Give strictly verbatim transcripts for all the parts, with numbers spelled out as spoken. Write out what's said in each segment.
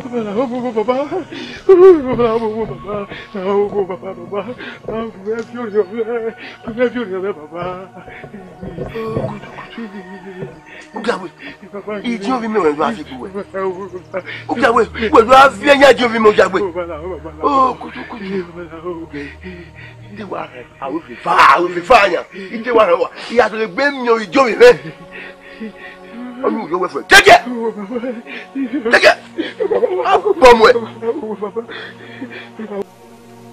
Baba, baba, baba, baba, baba, baba, baba, baba, baba, baba, baba. Ugiawe, idiọn vbe imẹ wẹ do a fi gbe uwẹ. Ugiawe, wẹ do a viẹ yan idiọn vbe imẹ Ugiawe. O, kutukutu. Ide wa rẹn, aro fẹ fa, aro fẹ fa yan. Ide wa rẹn wa, I ya sẹ egbe miẹn idiọn vbe imẹ. Ọni u yo wẹ fẹ. Teke! Teke! A bọ mu ẹ.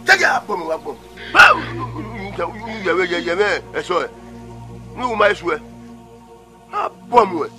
Teke, a bọ mu, a bọ mu. Yẹ vbe, yẹ, yẹ vbe, ẹsọ ẹ. Ne u ma esu ẹ. A bọ mu ẹ.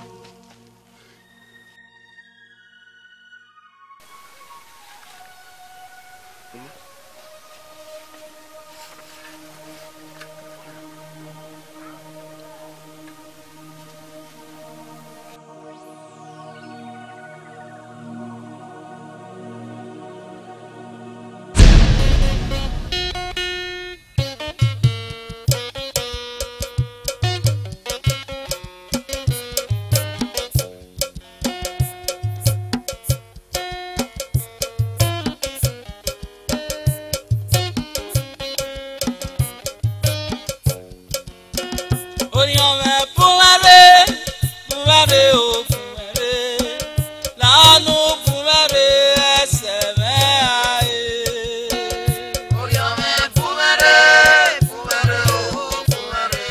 Orhiọn mwẹ bun mwẹ rre, bun mwẹ rre o, bun mwẹ rre. Lanu bun mwẹ rre, ẹsẹ mwẹ a e. Orhiọn mwẹ bun mwẹ rre, bun mwẹ rre o, bun mwẹ rre.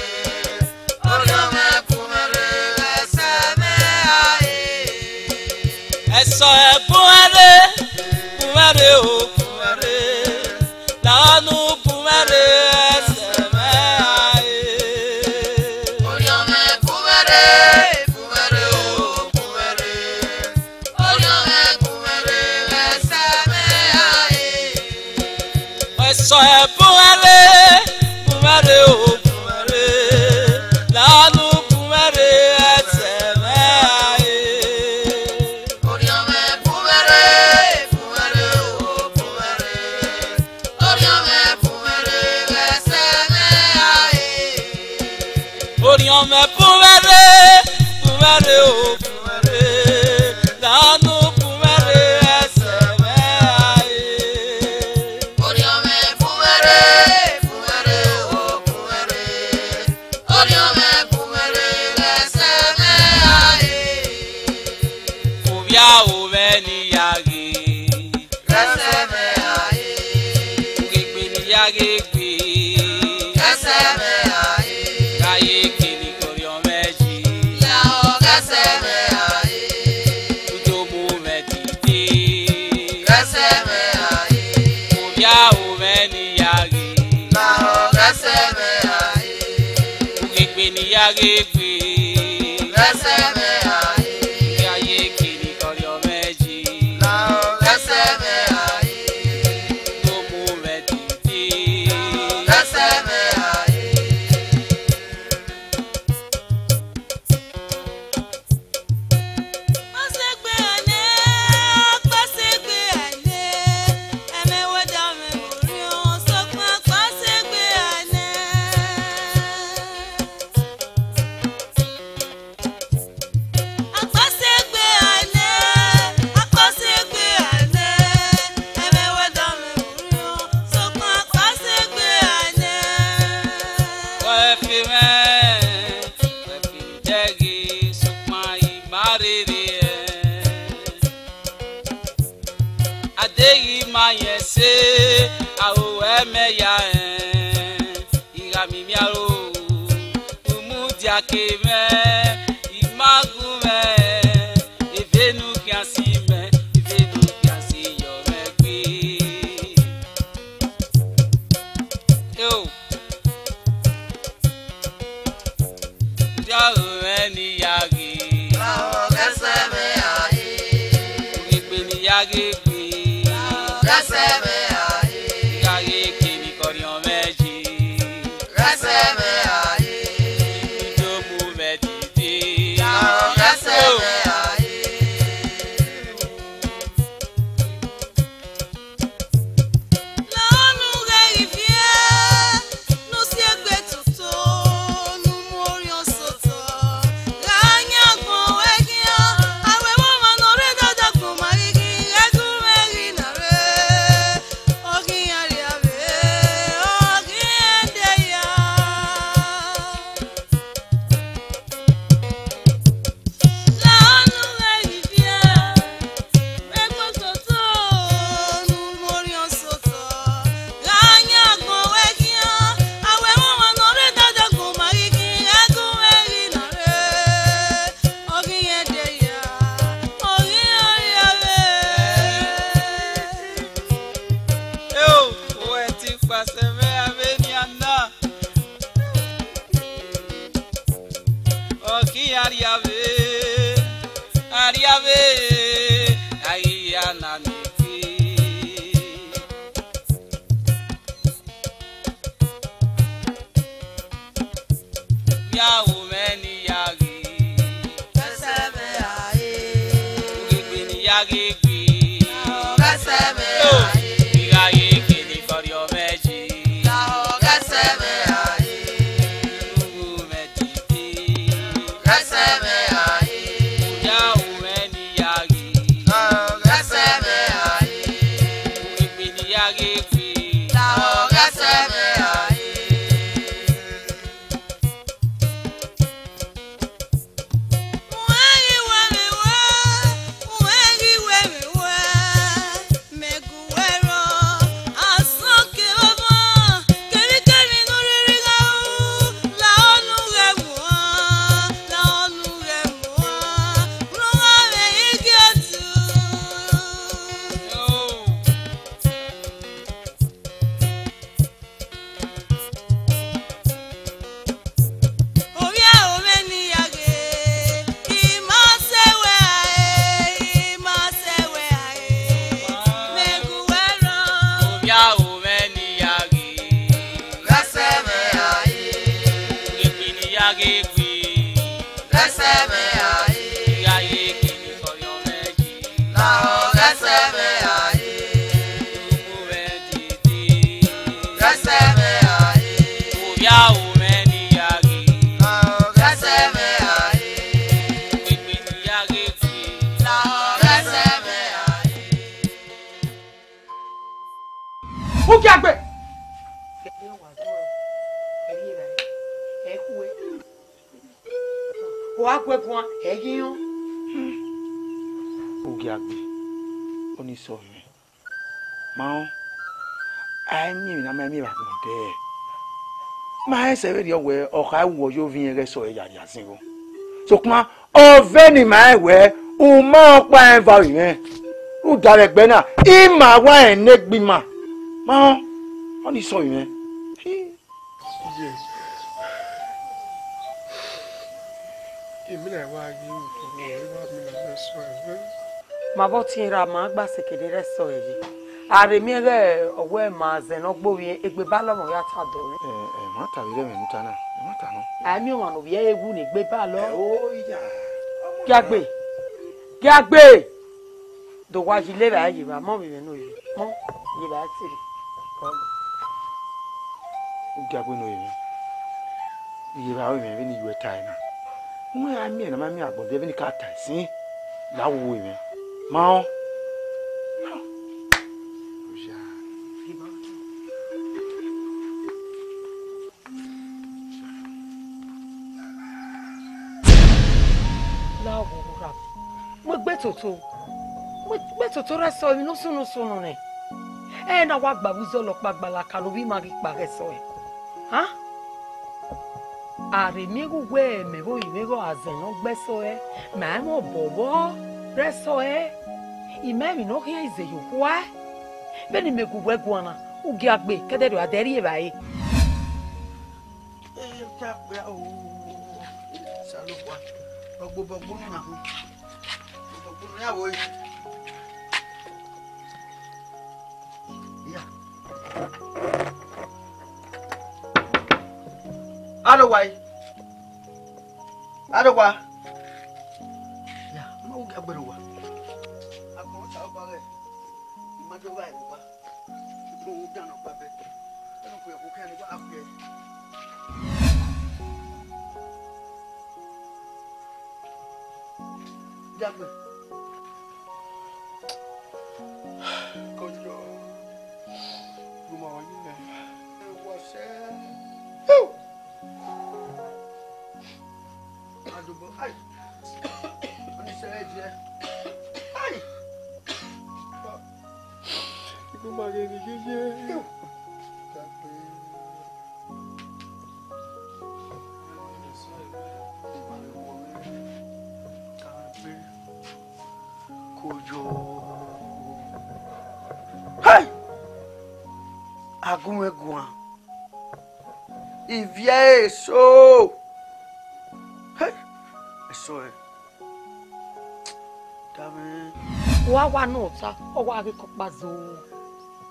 Orhiọn mwẹ bun mwẹ rre, ẹsẹ mwẹ a e. Ẹsọ ẹ bun mwẹ rre, bun mwẹ rre o, bun mwẹ rre. Lanu bun mwẹ rre, ẹsẹ mwẹ a e. Orhiọn mwẹ bun mwẹ rre, bun mwẹ rre o, bun mwẹ rre. Orhiọn mwẹ bun mwẹ rre, ẹsẹ mwẹ a e. Ẹsọ ẹ bun mwẹ rre, bun mwẹ rre o, bun mwẹ rre. Lanu bun mwẹ rre, ẹsẹ mwẹ a e. Orhiọn mwẹ bun mwẹ rre, bun mwẹ rre o, bun mwẹ rre. Orhiọn mwẹ bun mwẹ rre, ẹsẹ mwẹ a e. Orhiọn mwẹ bun mwẹ rre, bun mwẹ rre o, bun mwẹ rre. Lanu bun mwẹ rre, ẹsẹ mwẹ a e. Orhiọn mwẹ bun mwẹ rre, bun mwẹ rre o, bun mwẹ rre. Orhiọn mwẹ bun mwẹ rre, ẹsẹ mwẹ a e. Ovbi aro mwẹ ne I ya ghe. Ẹsẹ mwẹ a e. Ughegbe ne I ya ghe gbe. Ẹsẹ mwẹ a e. Gha ye kene ke orhiọn mwẹ yi. Ya o, ẹsẹ mwẹ a e. Udomu mwẹ dede. Ẹsẹ mwẹ a e. Ovbi aro mwẹ ne I ya ghe. Ya o, ẹsẹ mwẹ a e. Ughegbe ne I ya ghe gbe. Ẹsẹ mwẹ a e. Gha ye kene ke orhiọn mwẹ yi. Ya o, ẹsẹ mwẹ a e. Udomu mwẹ dede. Ẹsẹ mwẹ a e. Wẹ fi mwẹ, wẹ fi dẹghe, sokpan I ma rherhe ẹn. Adeghi ma yẹn ẹse, aro ẹmẹ ya ẹn. I gha miẹn aro, u mudia ke mwẹ, I ma gu mwẹ, eve ne u khian si mwẹ, eve ne u khian si yọ mwẹ gbe. Eo. Dia ru mwẹ ne I ya ghe. Lahọ ghe ẹsẹ mwẹ a e. Ughegbe ne I ya ghe gbe. Lahọ ghe ẹsẹ mwẹ a e. I gha ghe kene ke orhiọn mwẹ yi. Ghe ẹsẹ mwẹ a e. Udomu mwẹ dede. Lahọ ghe ẹsẹ mwẹ a e. Ee, a ghi ya na miẹn egbe. Vbe a ho mwẹ ne I ya ghe? Ẹsẹ mwẹ a re. Ughegbe ne I ya ghe gbe. Ẹsẹ mwẹ a re. I gha ye kele kọrhiọ mwẹ ye. Lahọ ẹsẹ mwẹ a re. Unu mwẹ dede. Ẹsẹ mwẹ a re. Vbe a ho mwẹ ne I ya ghe? Lahọ ẹsẹ mwẹ a re. Ughegbe ne I ya ghe gbe. Lahọ ẹsẹ mwẹ a re. Ovbi a ho mwẹ ne I ya ghe, I ma sẹ wẹ a re, I ma sẹ wẹ a re, mẹ gu wẹ rrọọ. Ovbi a ho mwẹ ne I ya ghe, ẹsẹ mwẹ a re, egbe ne I ya ghe gbe, ẹsẹ mwẹ a re, I gha ye kele kọrhiọ mwẹ ye. Lahọ ẹsẹ mwẹ a re. Unu mwẹ dede. Ẹsẹ mwẹ a re. Ovbi a ho mwẹ ne I ya ghe. Lahọ ẹsẹ mwẹ a re. Egbe ne I ya ghe gbe. Lahọ ẹsẹ mwẹ a re. Ugiagbe. Ẹ wa dọ, ẹ rhie ra, ẹ khue. Wa gu ẹguan, ẹ ghi rọn. Ugiagbe, ọni sẹ ọmọ. Ma rẹn, a i miẹn emwi ne a ma miẹn vbe agbọn dẹ. Ma rẹn sẹ vberriọ wẹẹ ọ kha ru ọyovbi irẹn ghẹ sẹ ọre ya rhie aziẹn vbọ. Sokpan, ọ vbe ne ima rẹn wẹẹ, u ma rẹn ọkpa rẹn va ru mwẹ. Rhunmwuda vbe ẹgbẹ na, ima wa rẹn ne egbe ima. Ma rẹn, ọni sẹ ọre mwẹ. Yes. Emwi na wa ghi ru tobọ, I wa miẹn ne a sẹ ọre. Ma vbe ọtiẹn ra ma gba sẹ kede rẹ sẹ ọre yi. A rhe miẹn ighẹ ọ wẹ ma zẹ ne ọ gbe ovbi egbe ba lọmọ ya ta dọ mwẹ. Ẹ, ẹ, ma ta vbe ighẹ ẹmwẹ ne u ta na, ma ta nọ. A i miẹn ọmwa ne ovbi ẹre wu ne egbe ba lọ. Ẹ, o, iya. Giagbe, giagbe. Do wa yi levba ye evba, mọ vbe mwẹ ne oyi, mọ, ye evba siri. U gia gbe ne oyi mwẹ. Ye evba ru mwẹ vbene I yu ẹre tae na. Wẹ a miẹn ne a ma miẹn agbọn biẹ vbene I ka tae sin, ya wu mwẹ. Ma rẹn. La oghogho ra. Mu egbe toto. Mu egbe toto rre ẹsọhẹ emwi ne ọ sunu sunu nẹ. Ẹ na wa gba vbe uzọla ọkpa gbalaka ne ovbi ima ghi kpa ghe ẹsọhẹ. Han? A rhe miẹn ghe uwẹ mẹ vbe orinmwi ghe ọre azẹn ne ọ gbe ẹsọhẹ, mẹ a i mwẹ obọ vbọ rre ẹsọhẹ. I ma emwi ne ọ khian ize ye okhua. Vbene imẹ gu wẹ guan na, u gia gbe, ke ẹdẹ do a dẹ rri evbare. Ee, ọ ta kpẹẹ o. Osanobua, ọgbobọ gbunu na hu. Ọgbobọ gbunu ya vbe ore. Ya. Aro wa yi. Aro wa. Ya, ọ ma wu gha gbe ro wa. Agbọn ta ọba ghẹ. I ma do gha ẹre owa. Unu dan nọ kpa bẹ. Ẹnu kue ẹkhu kẹ ne wa khuẹ. Dagbe. Kojo. Guma wa yi mẹ. Ẹ wa sẹ. Adobọ, ai. Ọni sẹ ẹdẹ. Ai. Ikun ma ghe ni yeye. Kojo. Hai! Agunmwẹ guan. Ivie eso. Hey! Eso, eh. Wa wa ne ọta, ọ wa ghe kọkpa zo.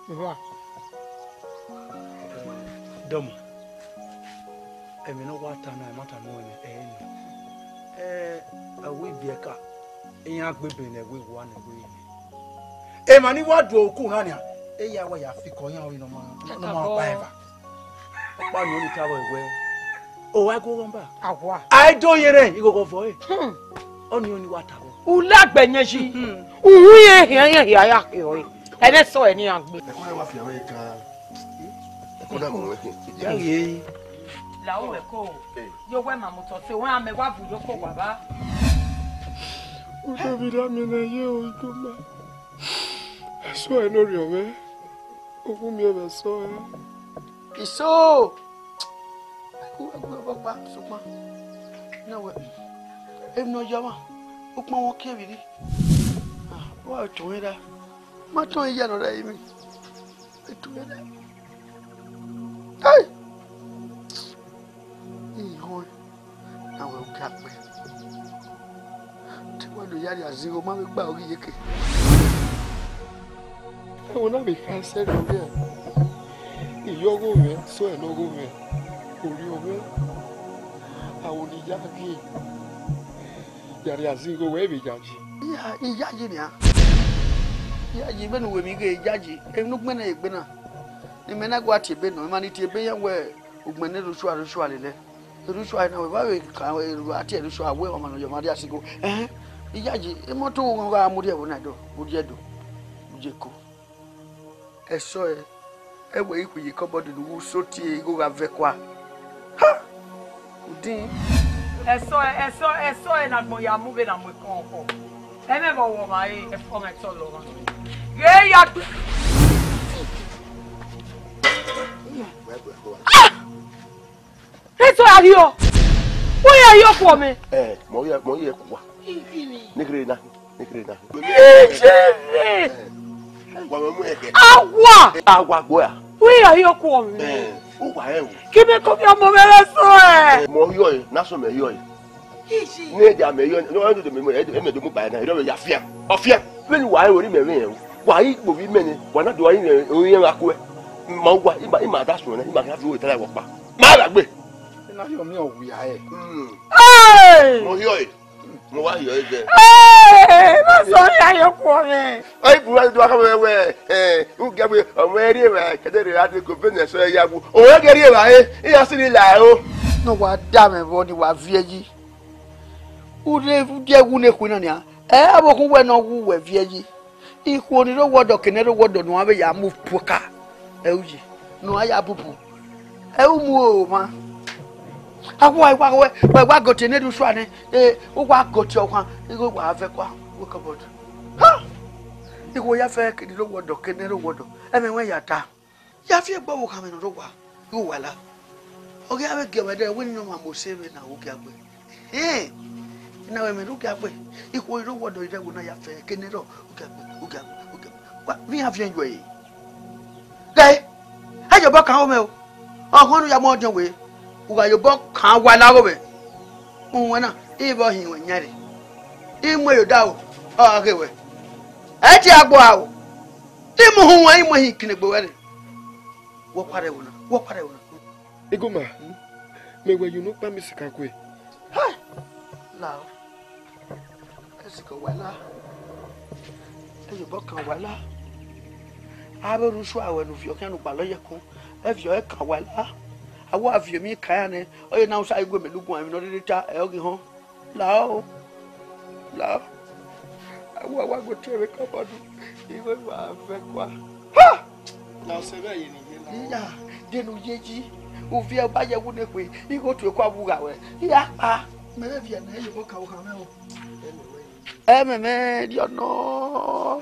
Wa. Dọmọ, ẹmwẹ ne ọ wa ta na, ẹmwata ne ọ ẹre nọ. Ẹ, a wẹ ibiẹka, iran gbe ebe ne ẹvbo iwa ne ẹvbo iyẹn. Emwa ni wa do oku na nian, eya wa ya fikọ iran ọre ne ọ ma, ne ọ ma kpa eva. Ọkpa ni ọ ni ta vbe wẹ, o wa gu ọghọ ba. Awa. A i do yerẹn ighọghọ vọ ẹre. Hmm. Ọni, ọni wa ta vbọ. U la gbẹnyẹ yi. Hmm. U hu ye hian, hian, hian, ya khiọ ẹre. Ẹmwẹ sọ ẹ ne iran gbe. Ẹkọ na wa fi avbe kan. Ẹkọ na mu ẹkẹ. Ya ye. La o ẹkọ. Yo wẹ ma motọ te, wẹ a mẹ wa bu yo ko wa ba. Udo vbe ra miẹn ne ye o, Igoma. Ẹsọ ẹ ne orhiọn mwẹ. Okhuo miẹn vbe ẹsọ ẹ. Iso! Ẹgu, ẹgu ọkpa, sokpan. Na wẹ, emwi ne ọ ya ọmwa, ukpọn vbe ọ ke vbe rri. Ah, ọ wa tuẹn ra. Ma tọn iye nọ rẹ emwi. Etu ẹre. Hey! Ihọn na wẹ oke akpẹ. Te wa do ya rhie azigho, ma vbe gba oghi yeke. Ẹvbo na vbe kha sẹ rriọ mwẹ. Iyọ ọgho mwẹ, sẹ ọre ne ọgho mwẹ. Orhiọn mwẹ, aro ne I ya ghe, ya rhie azigho wẹ vbe yayi. Iya, iyayi nian. Iyayi, vbene uwẹ emwi ghe iyayi, emwi ne u gbẹnnẹ egbe na. Ne imẹ na gua tie ebe nọ, emwa ni tie ebe yẹn wẹ ugbẹn ne erha Ushua, erha Ushua lele. Erha Ushua na wẹ, vbe a vbe ka erha a tie erha Ushua wẹ ọmwa ne ọ ya ọmwa rhie azigho. Ẹhẹn, iyayi, imọto gha mu rhie ẹvbo na do, mu rhie do, mu ye ko. Ẹsọe, ẹ wẹ ikhuo ye cupboard ne u wu so tie igho gha vẹ kua. Ha! Udin. Ẹsọe, ẹsọe, ẹsọe ne agbọn ya mu vbe na mu ekọnkọ. Ẹmwẹ vbe ọ wọ ọmwa re, ẹfọ mwẹ tọ lọ ọmwa. Ghe ya gbe. Ah! Ẹsọe a rhiọ. Wẹ ya rhiọ kuọ mẹ. Ẹ, mọ ye, mọ ye kuwa. Nekere na. Nekere na. Ijere. Wa mẹ mu ẹkẹ. Awa. Awa gbo ya. Wẹ ya rhiọ kuọ mẹ. Ẹ, u wa ẹ o. Kí mẹ kọ fi ọmọ mẹ rẹ sọ ẹ. Ẹ, mọ yọ ẹ, na sọ mẹ yọ ẹ. Ne ẹdia mẹ yọ, ne ọ do mẹ, ẹ mẹ do mu ba na, ẹ do ya fian. Ọ fian. Vbene wa ẹ o ri mẹ vbe ẹ o. Wa i kpo vbe imẹ nẹ, wa na do wa i mẹ, o yẹn gha kuẹ. Ma wa, ima, ima da suẹn na, ima gha fi owẹ ta ya wọ kpa. Ma gha gbe. Ena yọ mi ọ wia ẹ. Hey! Mo yọ ẹ. Mo wa yọ ẹ jẹ. Hey! Ma sọ ya yo kuọ mẹ. Ai bu wa do aka wẹ wẹ. Eh, u gẹ wẹ, ọmọ ẹ rhie vba, kẹdẹ rẹ ra de ko bene ẹsọ ya wu. O gẹ rhie vba ẹ, iya si ni la o. Ne wa da mwẹ vbọ ni wa viẹ yi. U rre, u die wu ne khuẹ na nia. Ẹ, avbe okhuo uwẹ ne ọ wu uwẹ viẹ yi. Ikhuo ni rre owa ọdọ, kene rre owa ọdọ ne uan vbe ya mu puoka. Ẹ u yi, ne uan ya bubu. Ẹ u mu oro mwa. A wa, wa, wa, wa, wa gọtie ne erha Ushua nẹ, e, u wa gọtie ọkhan, igho wa vẹ kua, wake up. Ha! Ikhuo ya fẹ kene rre owa ọdọ, kene rre owa ọdọ. Ẹmwẹ wẹ ya ta. Ya fi egbe ọvbokhan mwẹ ne ọ rre owa, igho wa la. Ọ ghi a vbe gie mwẹ dẹ, wẹ ne ọ ma mose vbe na, u gia gbe. Ẹn, na wẹ mẹ ne u gia gbe. Ikhuo i rre owa ọdọ, i rre ẹvbo na ya fẹ, kene rrọọ, u gia gbe, u gia gbe, u gia gbe. Wa, vbe iran viẹn yuẹ ẹre. Ghẹ, a ye obọ kan aro mwẹ o. Ọghọn ne u ya mu ọdiọn wẹ, u gha ye obọ kan wa la aro mwẹ. Uhunmwu na, I vbe ọ hin ruẹn yan rre. I mu ẹre odaro, ọ gha ghe wẹ. Ẹ tie agbo aro. I mu uhunmwu, I mu ẹhin kene egbe wẹ rre. Wẹ ọkpa rre ẹvbo na, wẹ ọkpa rre ẹvbo na. Egoma, mẹ wẹ ye unu ọkpa mẹ sikakue. Hai! Lao. Ẹsikẹ wa la. Ẹ ye obọ kan wa la. Avbe erha Ushua ruẹ ne u viọ khian ne u gbalọ ye ẹkun. Ẹ viọ ẹkan wa la. A wa viọ emwi kan iran nẹ, ọ ye ne Hausa i gu mẹ ne u guan emwi ne ọ rhirhi ta, ẹ ọ ghi họn. Lao, lao. A wa wa gbe tie vbe cupboard, igho wa vẹ kua. Ha! Na ọsẹ vbe ye ni ye la. Iya, de ne u ye yi, u viẹ ba ye wu ne kue, igho tue kua vbe ugha wẹ. Iya kpa, mẹ vbe viẹ nẹ, ye obọ kan u khan mwẹ o. Ẹmwẹ mwẹ rhiọ nọ.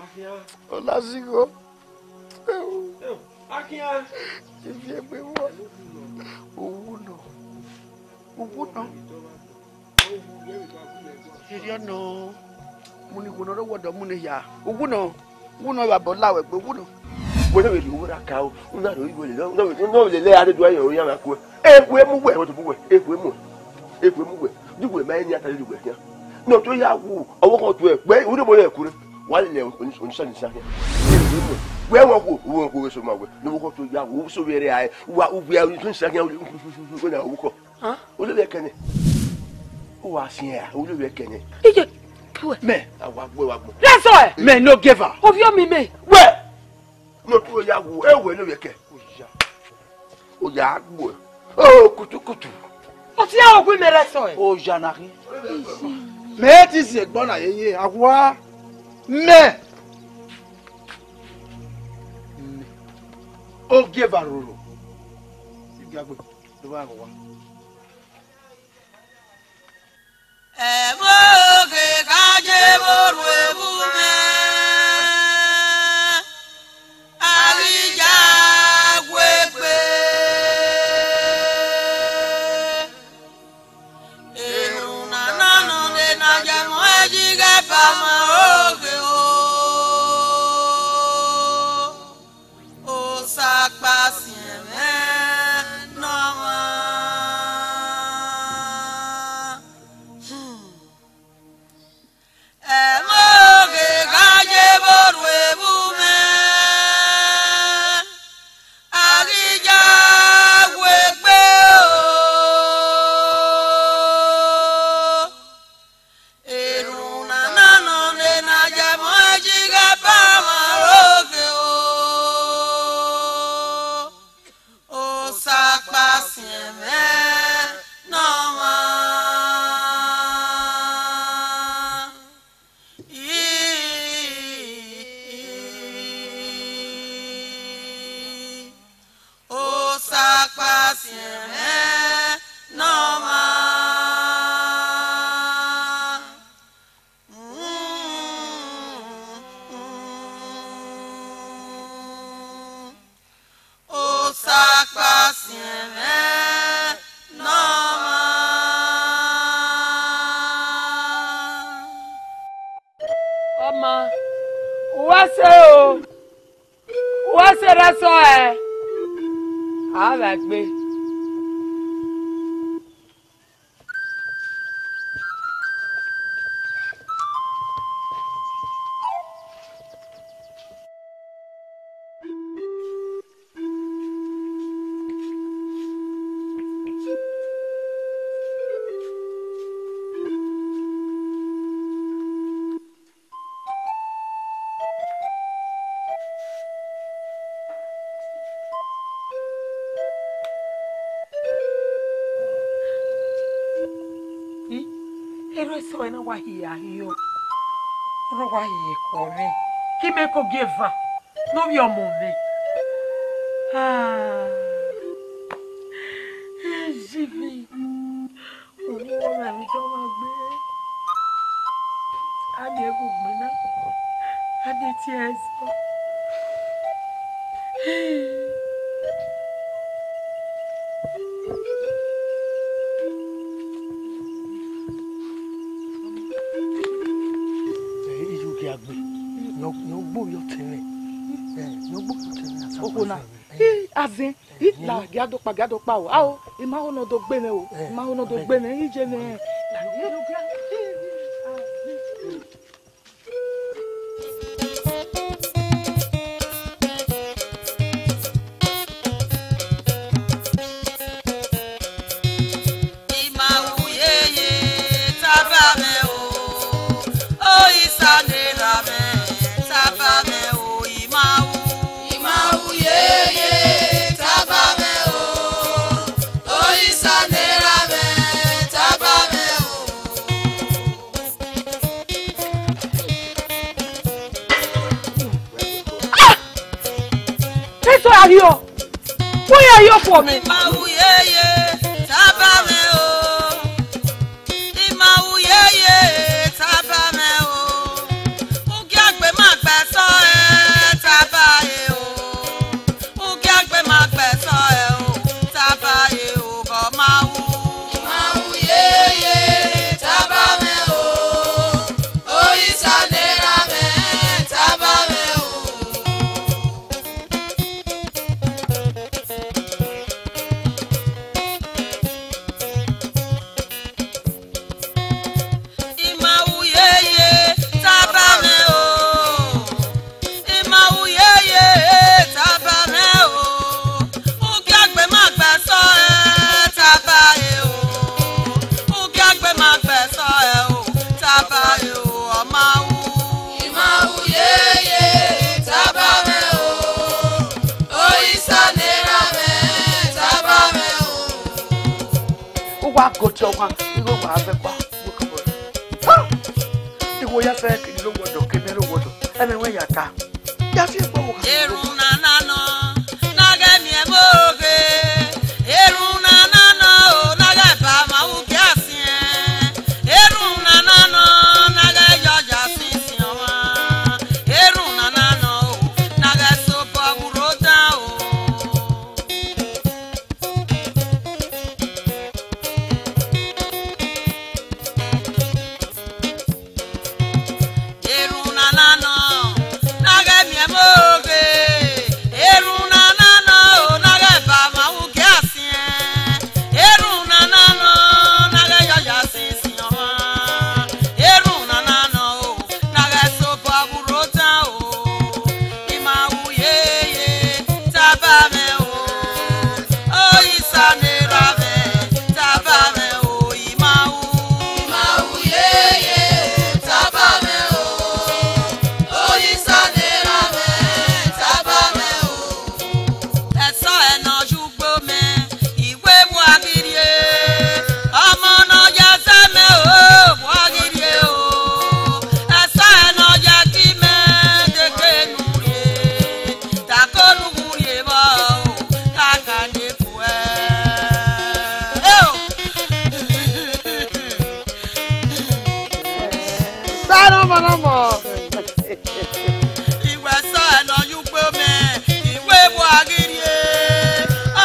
Akhian. Ọ la zigho. Akhian. Iviẹ gbe vbọ. Uwu nọ. Uwu nọ. Erriọ nọ. Mu ne iwẹ ne ọ rre owa ọdọ mu ne hia. Uwu nọ. Uwu nọ, vbe abọ la wẹ gbe uwu nọ. Wẹ ne vbe rhie owa ra ka o, u na rhie igho lele, u na vbe, u na vbe lele a rre do a yẹn ro iran mwa kuẹ. Ekhue mu wẹ, wẹ to bu wẹ, ekhue mu wẹ. Ekhue mu wẹ. Di wẹ ma eni a ta rhie wẹ khian. Ne ọ to ya wu, ọvbokhan tuẹ, wẹ, u de bo rẹ ẹku re. Wa lele oni, oni sa ni sa khian. Wẹ, wẹ wo, wẹ wo, wẹ so ma wẹ. Ne ọvbokhan to ya wu, so vbe rẹ ae, wa, u vbe oni to sa khian, wẹ na ọvbokhan. Huh? U lele ẹkẹ nẹ. U wa siẹn a, u lele ẹkẹ nẹ. Iye, kẹwẹ. Mẹ, a wa gbẹ, wa gbẹ. That's all. Mẹ no give her. Ovbi ọmọ mẹ. Wẹ. Ne ọ to ya wu, e wẹ ne ovbi ẹkẹ. Oya. Oya gbuẹ. O, kutukutu. Ọ ti ya wu mẹ rẹ sọ ẹ. Oya na khin. Mẹ ti si egbe na yeye, a wa. Mẹ. Mẹ. Ogieva roro. Igiagbe, do wa wa. Ẹmwẹ oke ka je vbe orhu evbu mwẹ, a ghi ya wegbe. Erhunmwu na nọ nẹ na ya ẹmwẹ ighẹ ba ma oke o. Osa kpa siẹn mwẹ ne ọmwa. Ẹmwẹ oke gha ye vbe orhu evbu mwẹ, a ghi ya wegbe o. Erhunmwu na nọ nẹ na ya ẹmwẹ ighẹ ba ma rre oke o. Osa kpa siẹn mwẹ ne ọmwa. Osa kpa siẹn mwẹ ne ọmwa. Osa kpa siẹn mwẹ ne ọmwa. Ọma, uwa sẹ o, uwa sẹ ra sọ ẹ, a vba gbe. Erha eso ẹre na wa hia hio, ọ na wa hia ekhọe mwẹ, ke imẹ ke ogieva ne ovbi ọmọ mwẹ. Ah, Ezivi. Uwu ọmwa vbe dọmwa gbe, a miẹn gu gbinna, a miẹn tie ẹzọ. Ẹ, iye ugiagbe, ne ọ, ne ọ gbe ovbi ọtẹn mwẹ. Ẹ, ne ọ gbe ovbi ọtẹn mwẹ, a sa Okhuo na. Azẹn. Ih, la, gia do kpa, gia do kpa o. Ao, I ma ho ne ọ do gbe mwẹ o. I ma ho ne ọ do gbe mwẹ, I je mwẹ. I ma ru yeye, taba mwẹ o, Osa ne erha mwẹ, taba mwẹ o, I ma ru. I ma ru yeye, taba mwẹ o, Osa ne erha mwẹ, taba mwẹ o. Ah! Eso a rhie, wẹ ya rhie okhuo mwẹ. I ma ru yeye, taba mwẹ o. I ma ru yeye, taba mwẹ o. Ugiagbe ma gbe ẹsọ ẹ, taba ẹ o. Ugiagbe ma gbe ẹsọ ẹ o, taba ẹ o, ọ ma ru. I ma ru yeye, taba mwẹ o. Osa ne erha mwẹ, taba mwẹ o. I ma A gọtọ ọmwa, igho wa vẹ kua, wo kobọ. Ha! Igho ya fẹ kiri lo wọdọ, kemẹ lo wọdọ. Ẹmwẹ wẹ ya ta. Ya fi ekpo wo. Erhunmwu na na nọ, na ghẹ miẹn vbe oghe. Erhunmwu na na nọ, na ghẹ ba ma ugia siẹn. Erhunmwu na na nọ, na ghẹ yọ ya sin sin ọmwa. Erhunmwu na na nọ, na ghẹ sobọ vbe urho dan o. Erhunmwu na na nọ, na ghẹ miẹn vbe oghe. Erhunmwu na na nọ, na ghẹ ba ma ugia siẹn. Erhunmwu na na nọ, na ghẹ yọ ya sin sin ọmwa. Erhunmwu na na nọ, na ghẹ sobọ vbe urho dan o. I ma ru yeye, taba mwẹ o. Oyi sa ne ra mwẹ, taba mwẹ o, I ma ru. I ma ru yeye, taba mwẹ o. Oyi sa ne ra mwẹ, taba mwẹ o. Ẹsọhẹ ne ọ ye ugbo mẹ, I wẹ vbe a ghi rrie. Ọmọ ne ọ ya zẹ mẹ o, vbe a ghi rrie o. Ẹsọhẹ ne ọ ya ki mẹ, de ke nu rrie. Tako ne u rrie vbọ o, kaka ne fuẹ. Eo! Sa nọmọ nọmọ. I wẹ ẹsọhẹ ne ọ ye ugbo mẹ, I wẹ vbe a ghi rrie.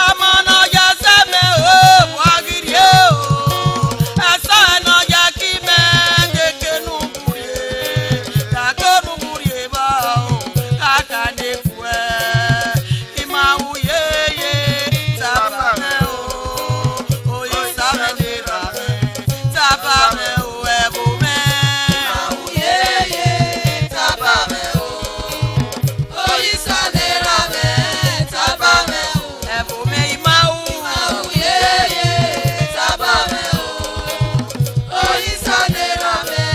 Ọmọ ne ọ ya zẹ mẹ o, vbe a ghi rrie o. Ẹsọhẹ ne ọ ya ki mẹ, de ke nu rrie. Tako ne u rrie vbọ o, kaka ne fuẹ. I ma ru yeye, taba mwẹ o, oyi sa mwẹ ne ra mwẹ, taba mwẹ o, ẹvbo mwẹ. I ma ru yeye, taba mwẹ o, oyi sa ne ra mwẹ, taba mwẹ o, ẹvbo mwẹ I ma ru. I ma ru yeye, taba mwẹ o, oyi sa ne ra mwẹ,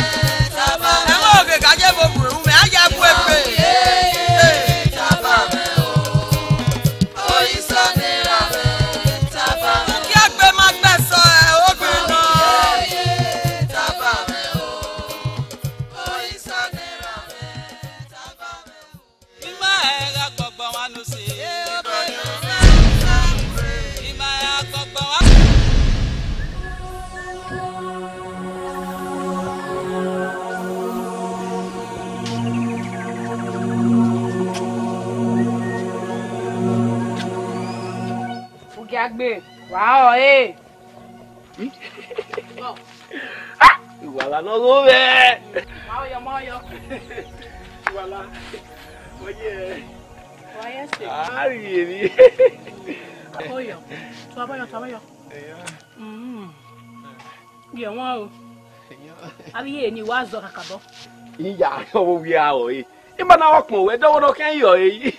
taba mwẹ o. Ẹmwẹ oge ka ye vbe orhu mwẹ, a ya gu egbe. I ma ru yeye, taba mwẹ o. Oyi sa ne ra mwẹ, taba mwẹ. Ukiagbe ma gbe ẹsọ ẹ, ogbe nọ. Oyi sa ne ra mwẹ, taba mwẹ. I ma hẹ gha gbọgbọ wan no se. I ma hẹ gha gbọgbọ wan. Ugiagbe, wa họ ẹre. Iwala ne ọ gho mwẹ. Ma yọ, ma yọ. Iwala, ọ ye. Wa ye ẹse. A rhie emwi. Oyọ, tuabọyọ, tuabọyọ. Eya. Mm. Gie wan o. Avbe iye ni wa zọ kakabọ. Iya, ọ vbe wia ọre. Ima na ọkpọn wẹ dọghe ne ọ khian yọ ẹre.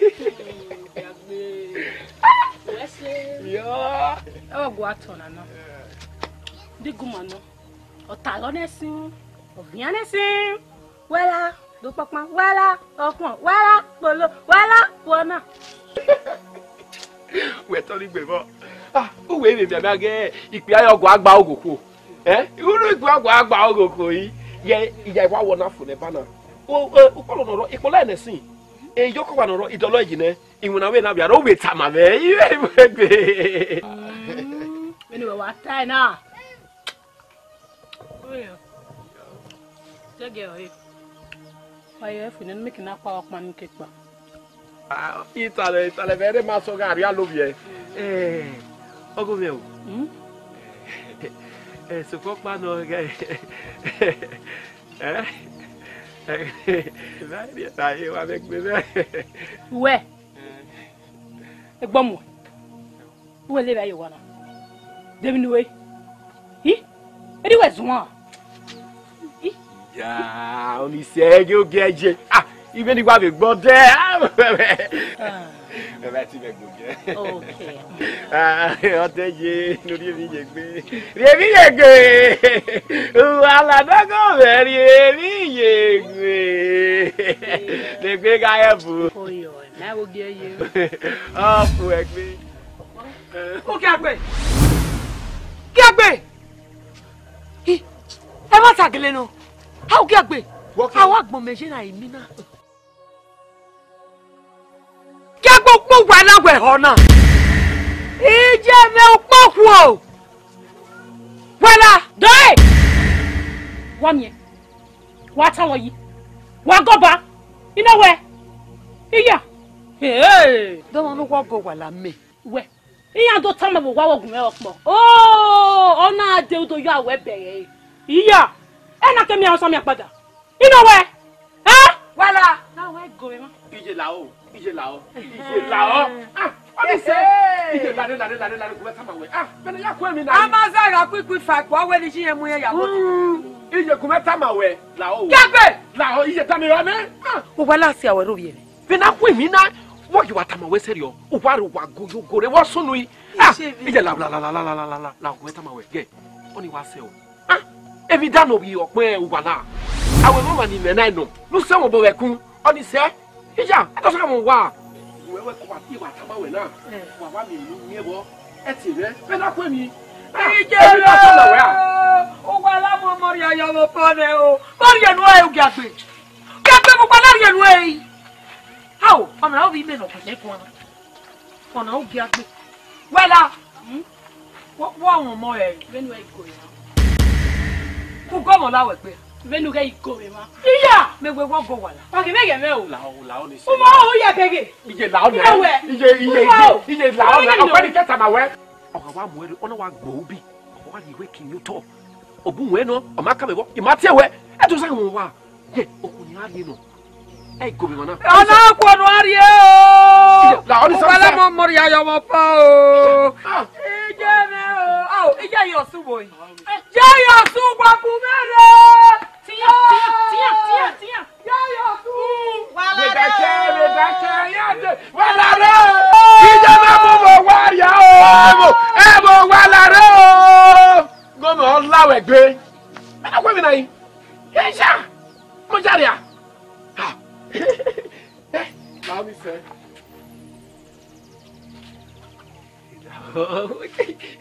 Wẹ se. Yọ. Ẹ wa gua tọn na nọ. Diguma nọ. Ọ ta lọ nẹ sin. Ọ vian nẹ sin. Wẹ la do kpakpan, wẹ la ọkpọn, wẹ la kpolo, wẹ la kuọ na. Wẹ tọ ni gbe vbọ. Ah, uwẹ vbe mianmian ghe ikpia yọ gua gba oghokhuo. Eh? Unu igua gua gba oghokhuo yi. Ye iya wa wọ na fo nẹ ba na. O, o, ukpọlọ nọ rọ, ikpọlọ ẹnẹ sin. Eyọkọwa nọ rọ, idọlọ yi nẹ. Iwinna vbe na vbe aro vbe tama mwẹ. Iwe iwe gbe. Mm, vbene wẹ wa tae na. Oya. Zẹgiẹ ọre. Wa ye ẹfu nẹ, ne make na kpa ọkpa ni ke kpa. Ah, italẹ, italẹ vbe ẹre ma sọ gha rhie alo vbiẹ. Eh, ọgọ mwẹ o. Hmm? Eh, sokpan ọkpa nọ ghe. Eh? Eh, na ye wa vbe gbe mwẹ. Uwẹ. Egbọmu. Uwẹ lele vbe ye owa na. De emwi ne u re? Hi? Erriọ uwẹ zuan. Hi? Ya, oni sẹ ghe ogie je. Ah, ivbi ni wa vbe gbọ dẹ. Ah. Ẹ bá ti vẹ gbọ jẹ. Okay. Ah, ọ te ye, no rhie emwi ye gbe. Rhie emwi ye gbe. Uwa la dọgọ vẹ rhie emwi ye gbe. Degbe gha ye bu. Oyo, na wo gie ye. Ọ fu ẹgbe. Ukiagbe! Kiagbe! Ẹmwata gele nọ. A u gie egbe. Wọ ke. A wa gbọn mẹ ye na emi na. Gie egbe ukpo uwala wẹ họ na. Iye mwẹ ukpo khuo. Wala. Dọe! Wa miẹn. Wa ta wọ yi. Wa gọba. I nọ wẹ. Iya. Hey. Dọmọ ne uwa gọ wala mẹ. Wẹ. Iran do tama vbe owa vbe ogun mwẹ ọkpọ. Oh, ọ na de udo ya wẹ bẹghe. Iya. Ẹ na ke miẹn ọsọ miẹn kpada. I nọ wẹ. Eh? Wala. Na wẹ go emwa. Iye lao, iye lao, iye lao. Ah, ọni sẹ. Iye lare, lare, lare, lare, gu mwẹ tama wẹ. Ah, mẹ ne ya ku emwi na. A ma zẹ gha kpikpi fa ẹkpo, ọ wẹ ne iye mu iran ya vbe. Iye gu mwẹ tama wẹ, lao. Gie egbe. Lao, iye tama wẹ mẹ. Ah. Uwala si awẹ rhovbiẹ. Vbe na khu emwi na, wọ ghi wa tama wẹ sẹrriọ, uwa rre uwa go yo go rre, wọ sunu i. Ah, iye la la la la la la la la la, gu mwẹ tama wẹ, gẹ, ọni wa sẹ o. Ah, emwi da nọ vbe ọkpẹn uwa la. Awẹ mama ni mwẹ na nọ, ne u sẹ wọn obọ vbe ẹkun, ọni sẹ, iya, ẹ tọ sẹ wọn wa. Wẹ wẹ kọ wa, i wa tama wẹ na, wa wa miẹn unu miẹn vbọ, ẹ tie mwẹ, vbe na khu emwi. Ah, iye emwi da tama wẹ a. Uwa la mu ọmọ rhia yọ vbe obọ nẹ o, vbọ rhie enu ẹre ugiagbe. Kẹkẹ vbe uwa na rhie enu ẹre. Ao, ọna ovbi imẹ ne ọ guẹdẹ guan. Ọna ugiagbe. Wẹla. Wọ wọ ọmọ ẹre. Vbene u i go ya. U gọ ọmọ la wẹ gbe. Vbene u ghẹ i go vbe emwa. Iya, mẹ wẹ wọ gọ wala. Wa ghe vbe ghe mwẹ o. La o, la o ni se. U ma o ya beghe. Iye la o na. Iye, iye, iye, iye la o na. Ọkpẹni kẹta ma wẹ. Ọ gha wa mu ẹre, ọ na wa gbe ubi. Ọ wa rhie iwe kin ye otọ. Ọ bu wẹ nọ, ọ ma ka vbe vbọ, I ma tie wẹ. Ẹ do zẹ wọn wa. Ye, okhuo ni a rhie nọ. Ẹ i go vbe emwa na. Ọna okhuo ne a rhie o. La, ọ ni sa, Uwala sa. Mọ mọ rhia yọ vbe ọpa o. Ah. Iye mwẹ o. Ao, iye yọ su vbo. Iye yọ su vbo bu mwẹ rre. Tiyan, tiyan, tiyan, tiyan, tiyan. Iye yọ su. Wala rre o. Wala rre o. Iye ma mu vbe owa rria o. Ẹ vbo, ẹ vbo, wala rre o. Gọmọ ọ la wẹ gbe. Ẹ na wẹ mi na yi. Ye sha. Mo jare a. Ha. Eh, ma mi sẹ.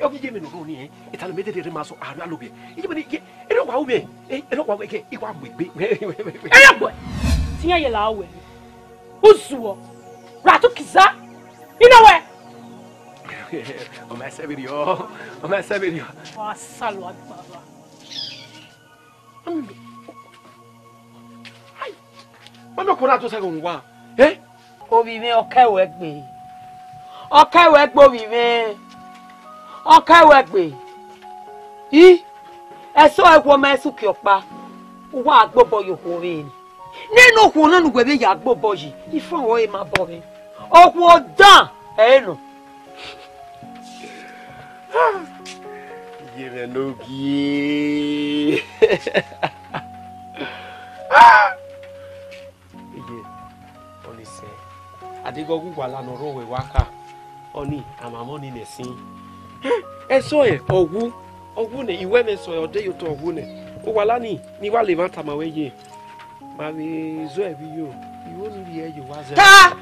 Ọ ghi ye mẹ ne ọ rhọ ni, eh. Etalọ mẹ dede rre ma sọ, a rre alobẹ. Iye mẹ ni, ye, ere wa ru mẹ, eh, ere wa ru ẹgẹ, I wa mu egbe. Ere gbe. Tiyan ye la wẹ. Uzuọ. Ra tu kiza. I nọ wẹ. Ọ ma sẹ vberriọ. Ọ ma sẹ vberriọ. Wa salọ agbara. Ai, mami, okhuo na do sẹ ghe owa. Eh? Ovbi mwẹ, ọ kẹ wẹ gbe. Ọ kẹ wẹ gbe, ovbi mwẹ. Ọ kẹ wẹ gbe. I, ẹso ẹguọ ma ẹse uki ọkpa. Uwa gbe obọ ye okhuo vbe eni. Nene okhuo na ne uwẹ vbe ya gbe obọ yi, ifan ọre ma bọ mwẹ. Okhuo dan, ẹ i nọ. Iye mwẹ ne ogie. Iye, ọni sẹ. Adeghẹ ọ ghe Uwala ne ọ rre owẹ wa kha, ọni, a ma mwẹ ọni nẹ ẹsin. Ẹso ẹre, ọ wu, ọ wu nẹ, I wẹ mwẹ ẹso ẹre, ọ de ye otọ ọ wu nẹ. Uwala ni, ne I wa la emwa tama wẹ ye. Ma vbe zọ ẹvbo iyo, I ho ni rhie ẹre ye uwa zẹ. Ta!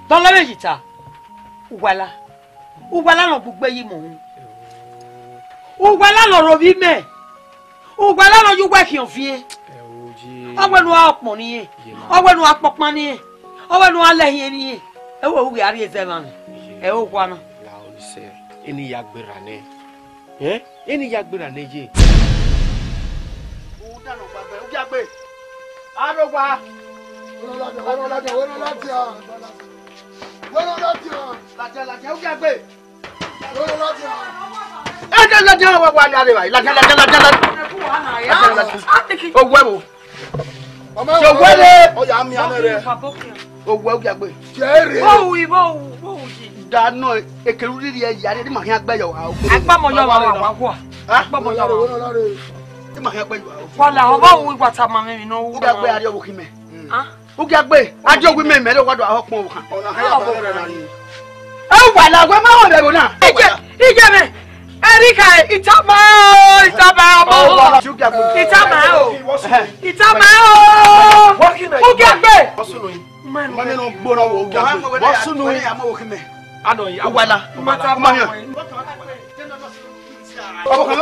Dọlọ vbe yi ta. Uwala. Uwala ne ọ gbugbe yi mọ uhunmwu. Uwala ne ọ rre ovbi mẹ. Uwala ne ọ ye uwa khian ọviẹn. Ẹ o, ye. Ọ wẹ ne u ra ọkpọn ne irẹn. Ye ma. Ọ wẹ ne u ra kpọkpan ne irẹn. Ọ wẹ ne u ra lẹ ẹhiẹn ne irẹn. Ẹ wẹ u ghi a rhie zẹ emwa mwẹ. Ye. Ẹ o, owa na. La, ọ ni sẹ, eni ya gberra nẹ. Ẹ? Eni ya gberra nẹ ye. U danọ gba gbe, u gia gbe. Aro gba. Wẹ nọ ladian, wẹ nọ ladian, wẹ nọ ladian. Wẹ nọ ladian. Ladian, ladian, u gia gbe. Wẹ nọ ladian. Ẹ, ladian, ladian, wa, wa, ladian, ladian, ladian, ladian. Ladian, ladian. Owẹ wo. Ọmọ ṣe owẹ le. Ọya mi amẹ rẹ. Owẹ u gia gbe. Jẹrẹ. Bọwu, bọwu, bọwu yi. Danọ ekelu rhirhi ẹre ya, de ma khian gbe yọ wa. Agbọmọ yọ wa, wa, wa. Ha? Agbọmọ yọ wa. De ma khian gbe yọ wa. Wala, ọba wu igba ta ma mẹ mi nọ wu. U gia gbe, a rhie ọvbokhan mẹ. Ha? U gia gbe, a rhie ọvbokhan mẹ, mẹ rhie wa do ahọ kpọn ọvbokhan. Ọna ha ya ba rẹ na ni. Ẹ wala, wẹ ma họn ẹvbo na. Ije, ije mẹ. Erika, itama o, itama ọmọ. Ọ, wa, wa, u gia gbe. Itama o. Ẹhẹn. Itama o. Wa ki na. U gia gbe. Ọ sunu yi. Ma mi nọ gbona wo, u gia gbe. Ọ sunu yi. Anọ yi. Uwala. Uwala. Ọvbokhan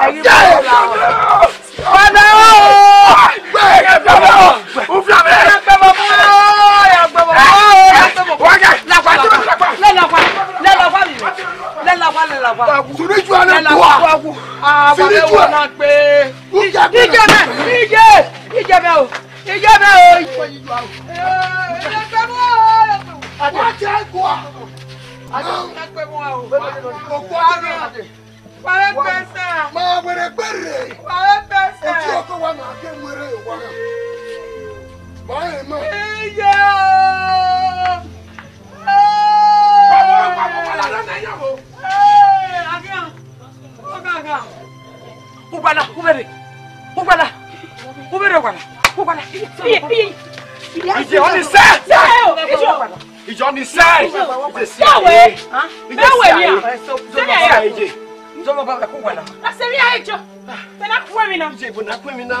Ẹ̀yin bá wà lára. Padà o! Ẹ gbẹbọ! Ufia mẹ! Ẹ gbẹbọ fún mi o! Ẹ gbẹbọ! Ẹ gbẹbọ! Lẹ́lọ́fà! Lẹ́lọ́fà mi! Lẹ́lọ́fà! Lẹ́lọ́fà! Sùnìjú alẹ́ kú wa! Sùnìjú alẹ́! Ìjẹ́ mẹ́! Ìjẹ́! Ìjẹ́ mẹ́ o! Ìjẹ́ mẹ́ o! Ẹ gbẹbọ! Wọ́n ti ẹ kú wa! Ẹ gbẹbọ o! Òkú ọjọ́ náà! Wàá gbẹ sà. Ma wẹrẹ gbẹrẹ. Wàá gbẹ sà. Ojú ọkọ wa máa kẹ wẹrẹ wa. Máa yẹ mọ. Iye o. Bàbá wa pa mọ́ wà lára náà yà wò. Ee, àgíyàn. Ó gàgà. Ugbala, ubere. Ugbala. Ubere ugbala. Ugbala. Iye, iye. Iye, ó ní sẹ́. Sẹ́ o. Iye ugbala. Ìjọ ni sẹ́. Yàwé. Yàwé ni a. Sẹ́mi àyà. Ìjọba bàbá kú wà náà. Sẹ́mi àyà ìjọ. Bẹ́ẹ̀ náà kú ẹ̀mí náà. Ìjẹ́ ìbò náà kú ẹ̀mí náà.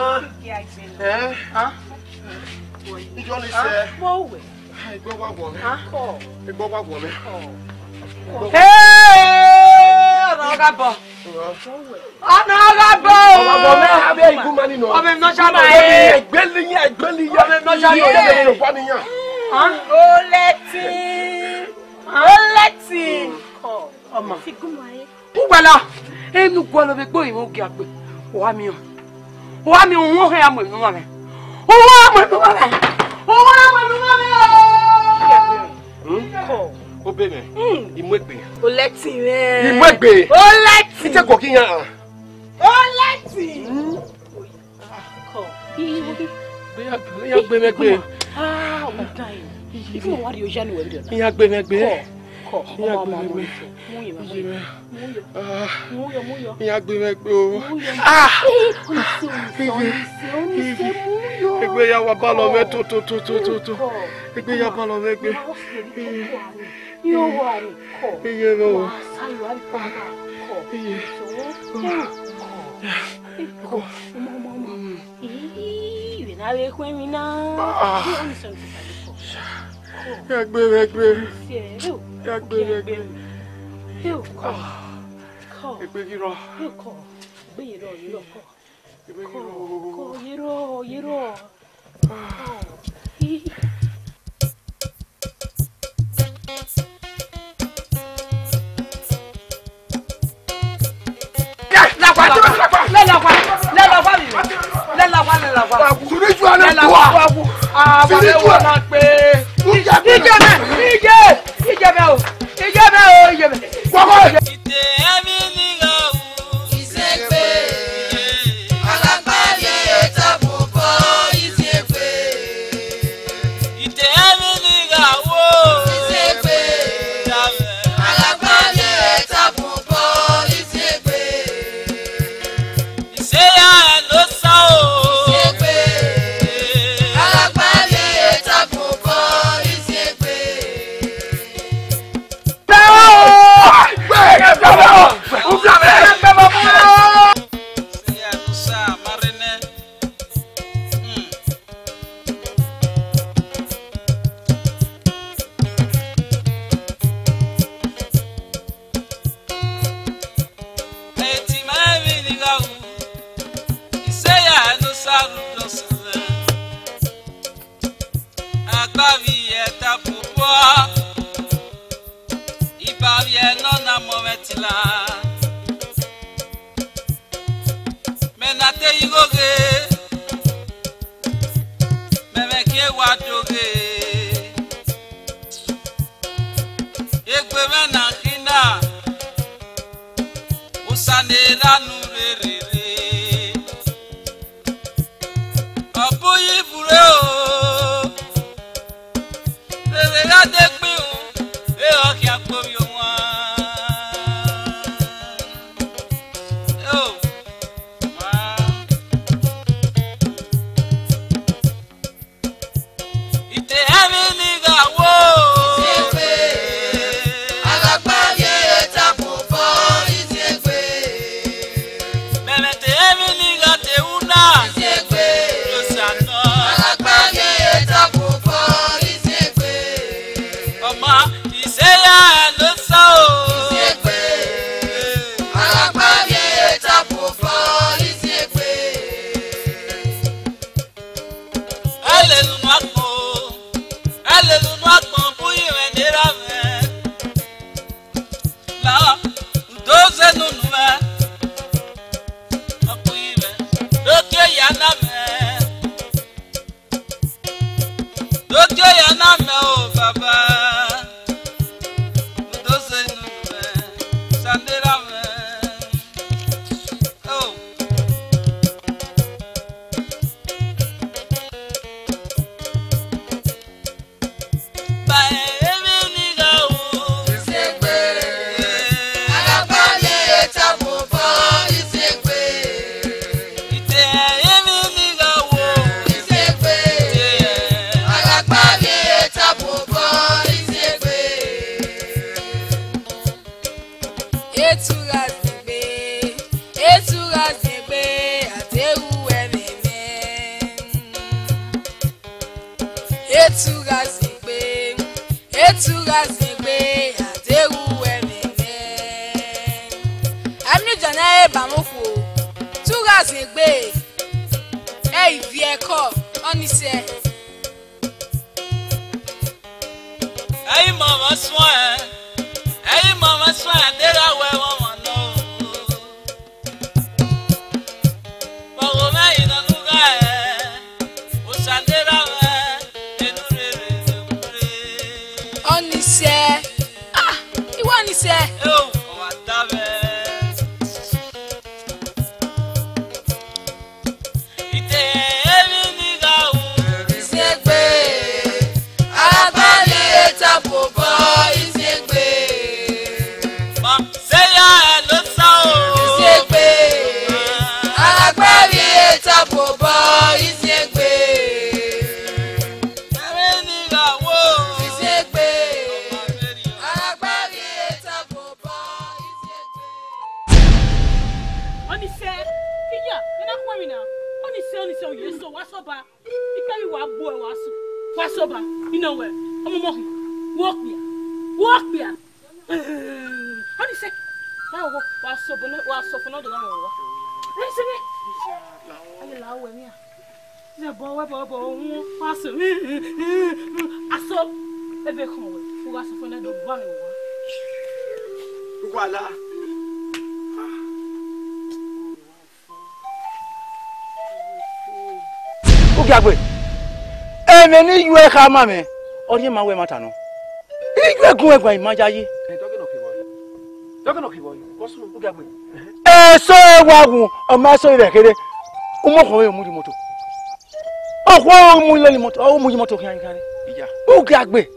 Ẹ́? Ìjọ ni sẹ́. Mo wẹ̀. Ẹgbẹ́ wa wọ̀ mí. Kọ́. Ẹgbẹ́ wa wọ̀ mí. Hey! Ọ̀rọ̀ ọ̀gá bọ̀. Ọ̀nà ọ̀gá bọ̀. Ọmọ bọ̀ mẹ́ abẹ́ igun mani nọ. Ọmọ ìnáṣà náà. Ẹgbẹ́ lè yẹ, ẹgbẹ́ lè yẹ. Ọmọ ìnáṣà náà. Ẹgbẹ́ lè yẹ. Ó lẹ́tì. Ó lẹ́tì. Ọmọ. Ugbala, enu gualọ vbe gbe orinmwẹ ogiagbe. Wa miẹn. Wa miẹn, uhunmwu ọhẹn a mu emwi ne uwa mwẹ. Uhunmwu a mu emwi ne uwa mwẹ. Uhunmwu a mu emwi ne uwa mwẹ. Hmm? Obemẹ. Hmm. I mu egbe. Olẹtin mwẹ. I mu egbe. Olẹtin. Ite koko iran. Olẹtin. Hmm. Kọ. Gbe ya, ya gbe mwẹ gbe. Ah, we die. If you want your journey, well done. Ya gbe mwẹ gbe. Kọ, kọ. Ya gbe mwẹ gbe. Mu yọ, mu yọ. Mu yọ. Ah. Mu yọ, mu yọ. Ya gbe mwẹ gbe o. Mu yọ. Ah. Onise, onise, onise, onise, mu yọ. Egbe ya wa balọ mwẹ to, to, to, to, to, to. Kọ. Egbe ya balọ mwẹ gbe. Yo wa ni kọ. Iye mwẹ o. Wa sa yo a kọ. Iye. Kọ. Kọ. Ọmọ, ọmọ, ọmọ. Ii, vbe na vbe khuẹn emwi na. Ah. Ya gbe mwẹ gbe. Ya gbe mwẹ gbe. Kọ. Kọ. Egbe ghi rrọọ. Kọ. Egbe ghi rrọọ, ghi rrọọ, kọ. Egbe ghi rrọọ. Kọ, kọ, ghi rrọọ, ghi rrọọ. Kọ. Ii. Lẹ́lọ́fà, lẹ́lọ́fà, lẹ́lọ́fà, lẹ́lọ́fà. Sùnìjú alẹ́ kú wa. Sùnìjú alẹ́. Ìjẹ́bẹ̀, ìjẹ́, ìjẹ́bẹ̀ o, ìjẹ́bẹ̀ o, ìjẹ́bẹ̀. Wọ́pọ̀. Ite ẹmwẹ ni gha wu. Izegbe. Alagba rhie eta bun obọ Izegbe. Ite ẹmwẹ ni gha wo. Izegbe. Alagba rhie eta bun obọ Izegbe. Iseya ẹn ne Osa o. Izegbe. Alagba rhie eta bun obọ Izegbe. Agbavbiẹ ta bubua, ivbiẹ nọ na mọ mwẹ tila. Mẹ na te igho ghe, mẹ mwẹ gie wa do ghe. Egbe mwẹ na khin na, Osa ne erha nu rere rre. Ọ bu yi vure o, rere gha de gbe u, e ọ khian kpe ovbi owan. Eo, ma. Gbe, ẹ i viẹ ẹkọ, ọni sẹ. Ẹ i ma ọmwa suẹn, ẹ i ma ọmwa suẹn, deghẹ a wẹ ọmwa nọ. Ọghe mwẹ i nọ ne u ghae, Osa deghẹ a wẹ enu rere vbe ure. Ọni sẹ, ah, I wẹ ọni sẹ. Eo, ọ wa da mwẹ. Ite emwi ni gha ru. Iziegbe, Alagba vbe eta fobọ, Iziegbe. Ma se ya ẹlọ sa o. Iziegbe, Alagba vbe eta fobọ, Iziegbe. Emwi ni gha ru. Iziegbe, Alagba vbe eta fobọ, Iziegbe. Ọni sẹ, iya, ena khuẹn emwi na. Ọni sẹ, ọni sẹ, oye so, wa sẹ Ọba. Ikpẹvbi wa gbuẹ, wa so, wa sẹ Ọba. Ina wẹ, ọmọmọ hin, wẹ okpia, wẹ okpia. Ọni sẹ, wa sẹ Ọba, wa sẹ Ọba, wa sẹ Ọba ne ọ do gha mwẹ wa. Ẹ sẹ nẹ. Aye la wẹ mia. Zẹ bọ wẹ bọ bọ wọn, wa sẹ. Aso, ebe khọn wẹ, u gha sẹ Ọba ne ọ do gha mwẹ wa. Uwala. Ugiagbe, ẹmwẹ ne I yu ẹ kha ma mwẹ, ọ rhie ma wẹ ẹmwata nọ. I yu ẹ gun ẹguae, I ma yayi. Eso ẹre wa wu, ọ ma eso vbe kherhe, u mu ọkhọ vbe mu ye imoto. Ọkhọ mu lele imoto, ọ mu ye imoto khian khian. Ugiagbe.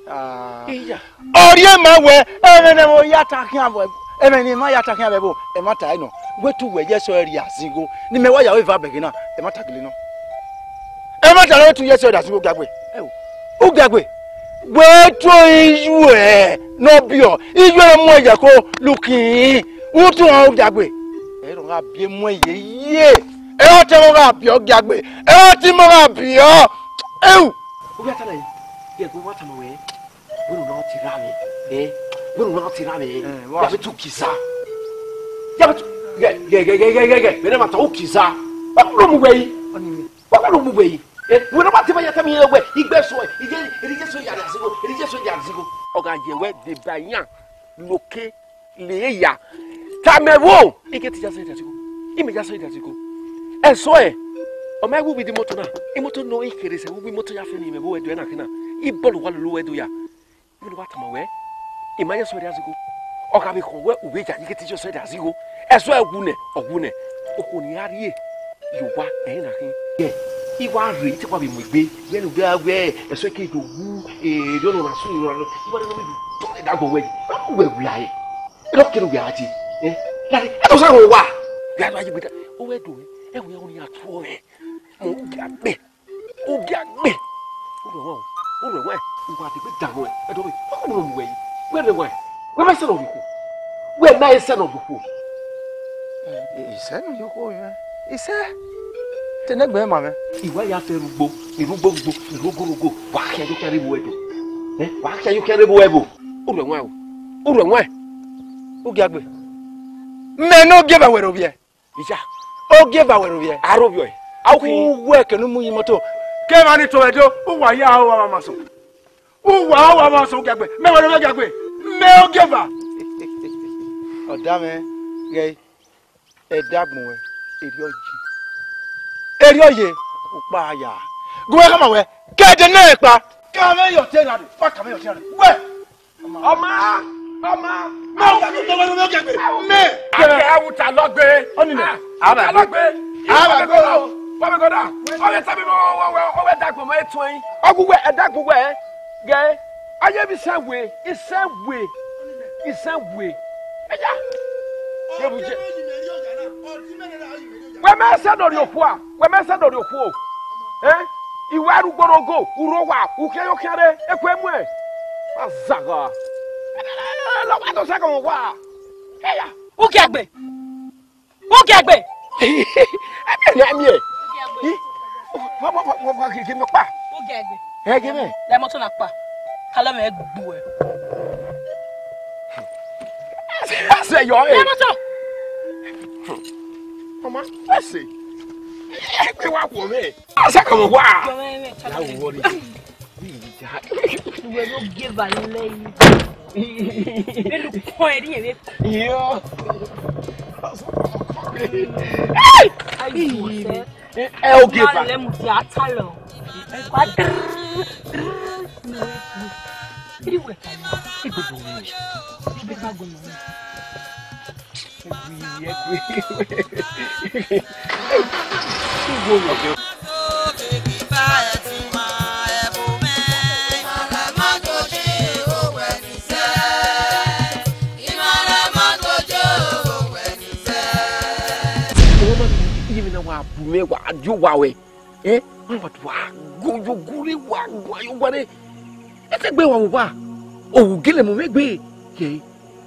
Ah. Iya. Ọ rhie ma wẹ, ẹmwẹ ne ẹmwẹ ya ta khian vbe, ẹmwẹ ne ima ya ta khian vbe ẹvbo, ẹmwata ẹre nọ. Wẹ te uwẹ ye eso ẹre rhie azigo, ne imẹ wa ya ru eva bẹghe na, ẹmwata gele nọ. Ẹmwata ne ọ te uwẹ ye eso ẹre rhie azigo, Ugiagbe. Ẹo, Ugiagbe, wẹ te iyuẹ ne ọ biẹ, iyuẹ ne ọ mu ẹyẹ ko lukin, u tọn Ugiagbe. Ẹre ọ gha biẹ mu ẹyẹ ye, ẹre ọ te ẹmwẹ gha biẹ Ugiagbe, ẹre ọ te imẹ gha biẹ. Ẹu. Ovbi ata na, Ugiagbe, wa tama wẹ. Wẹ ne u na te ra mwẹ, eh? Wẹ ne u na te ra mwẹ, eh? Eh, wa. Ya vbe tu kisa. Ya vbe tu, ghẹ, ghẹ, ghẹ, ghẹ, ghẹ, ghẹ, vbe ne ma ta u kisa. Wa kuru mu wẹ yi. Ọni mi. Wa kuru mu wẹ yi. Eh, wẹ ne ma te ma ya ta mi wẹ, igbe eso, ige, ige eso ya zigo, ige eso ya zigo. Ọ gha ye wẹ deba iran, loke, le ya. Tama ẹvbo, ige te ya sẹ da zigo. Imẹ ya sẹ da zigo. Eso ẹ, ọ ma wu vbe imoto na. Imoto nọ ikherhe sẹ, wu imoto ya fẹ ni mẹ vbe ẹdẹ na khin na. Ibọlu wa lolo ẹdẹ ya. Vbene uwa tama wẹ, I ma ya eso ẹre azigo. Ọ gha vbe khọn wẹ u vbe ya ye ghẹ te ya eso ẹre azigo. Eso ẹre wu nẹ, ọ wu nẹ. Okhuo ne I ra rhie ye owa, ẹre na khin. Yẹ, I wa rre, I te wa vbe mu egbe, vbene u gha wẹ eso ẹre ke do wu, erriọ ne ọ na sunu, erriọ ne ọ na, I wa rre ne ọ vbe do tọn ẹdẹ agbọn wẹ, ọ na wu wẹ wia ẹre. Erriọ kere wẹ a je, eh? Lare, ẹdẹ ọsa rhọn owa. Wẹ a do a ye egbe da, ọ wẹ do, ẹ wẹ ọ ni a tuọ mwẹ. Mẹ Ugiagbe. Ugiagbe. U rre ẹwaẹn o. U rre ẹwaẹn. U wa degbe danmwẹ. Ẹdọmwẹ, wa kọ mu wẹ yi. Wẹ rre ẹwaẹn. Wẹ ma sẹ ne ọ rhie okhuo. Wẹ ma sẹ ne ọ rhie okhuo. Ẹ, ẹ, sẹ ne ọ rhie okhuo mwẹ. Isẹ. Te ne egbe ma mwẹ. I wa ya fẹ rugbo, ne rugbo rugbo, ne rogo rogo. Wa khian yo khian rre vbe ẹvbo. Ẹ, wa khian yo khian rre vbe ẹvbo. U rre ẹwaẹn o. U rre ẹwaẹn. Ugiagbe. Mẹ ne ogieva wẹ rre ovbiẹ. Iya, ogieva wẹ rre ovbiẹ. A rre ovbiẹ. A u khin. Uwẹ ke ne u mu ye imoto. Ke emwa ni to vbe do, uwa ya aro vbe amaso. Uwa aro vbe amaso Ugiagbe. Mẹ wẹ rre ovbiẹ Ugiagbe. Mẹ ogieva. Ọda mwẹ ghẹ ẹdẹ agbọn wẹ, erriọ ye. Erriọ ye, ukpa ya. Gu mwẹ khama wẹ, ke ẹdẹ nẹ kpa. Ka mwẹ ye ọtẹn na re, wa ka mwẹ ye ọtẹn na re. Wẹ. Ọma, ọma, mẹ, mẹ, mẹ, mẹ, mẹ, mẹ, mẹ. Akẹ awuta lọgbe. Ọni nẹ. Ah, awuta lọgbe. Wa be gọda. Wa be gọda. Ọ ghe tama mwẹ, ọ wẹ, ọ wẹ dagbọn mẹ etuẹn. Ọ gu wẹ, ẹdagbọn wẹ. Gẹ. Aye vbe isẹn we, isẹn we, isẹn we. Eya. Ye bu je. Wẹ mẹ sẹ ne ọ rhie okhuo a? Wẹ mẹ sẹ ne ọ rhie okhuo? Eh? I wa rugbo rogo, u rre owa, u khian yo khian rre, eku emu ẹ. Wa zagha. Lọ wa do sẹ gọmọ wa. Eya. Ugiagbe. Ugiagbe. Ẹ miẹn, ẹ miẹn. Ugiagbe. Wa, wa, wa, wa, wa, ghe, ghe mẹ ọkpa. Ugiagbe. Ẹ ghe mẹ. Lẹ moto na kpa. Ka lọ mẹ gbu ẹ. Ẹ sẹ yọ ẹ. Lẹ moto. Ma, ese. Egbe wa wo mwẹ. Asa ka mo wa. Jọ mwẹ, mwẹ, cha. Ya wo ri. Uwẹ no gie va lẹ yi. Elu kọn ẹre yẹn vbe. Yo. Ayi, sẹ. Ẹ, ẹ, ogie va. Ma lẹ mu dia ta lọ. Wa drrr, drrr. Kí ni wẹ ta ni? Igbogbo ni. Ibe ma gbọmọ ni. Iye mwẹ na wa bu mwẹ wa dio wa wẹ. Eh, wa wa tua goyo gure wa gua yo gua re. Ete gbe wa wa. O gele mu mwẹ gbe. Ye.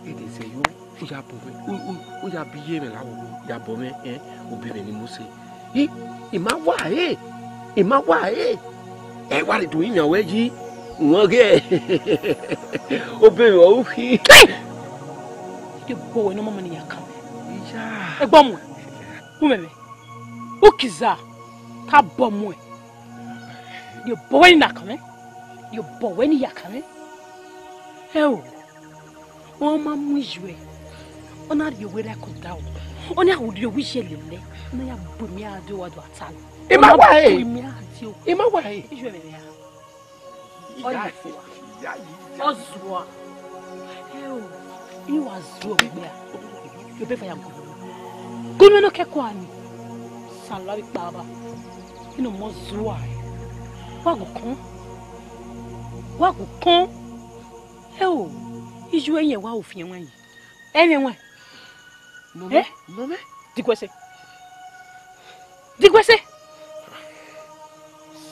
Ede sẹ yo, u ya bọ mwẹ, u, u, u ya bi ye mwẹ la wo, ya bọ mwẹ, eh, obọ mwẹ ni Mose. I, I ma wa ẹre, I ma wa ẹre. Ẹ wa rhe do iyan wẹ yi, wọn ghẹ. Obọ mwẹ ọ khi. Ke bọ wẹ ne ọmọ mẹ ni ya kan mwẹ. Iya. Ẹ gbọ mu ẹ. U mẹ mẹ. U kiza. Ka bọ mu ẹ. Ye bọ wẹ ni na kan mwẹ. Ye bọ wẹ ni ya kan mwẹ. Ẹ o. Ọ ma mu iyuẹ, ọ na rhie owa ẹre ẹko da o, ọ na rhie owa iyẹ lele, ọ na ya bu emiara dio wa do ata nẹ. I ma wa ẹre. Bu emiara dio. I ma wa ẹre. Iyuẹ mẹ mẹ ra. Ọ na fua. Ọ zua. Ẹ o, I wa zua ọgbẹgbe a. Ye obọ eva ya gu. Gu ne ọ kẹko a ni. San lọ avbe ikpahọ ba. I ne ọmọ zua ẹre. Wa gu kọn. Wa gu kọn. Ẹ o, iyuẹ yẹn wa ofiẹn wan yi. Ẹmwẹ wẹn. Nọ mẹ, eh? Nọ mẹ. Diguẹse. Diguẹse.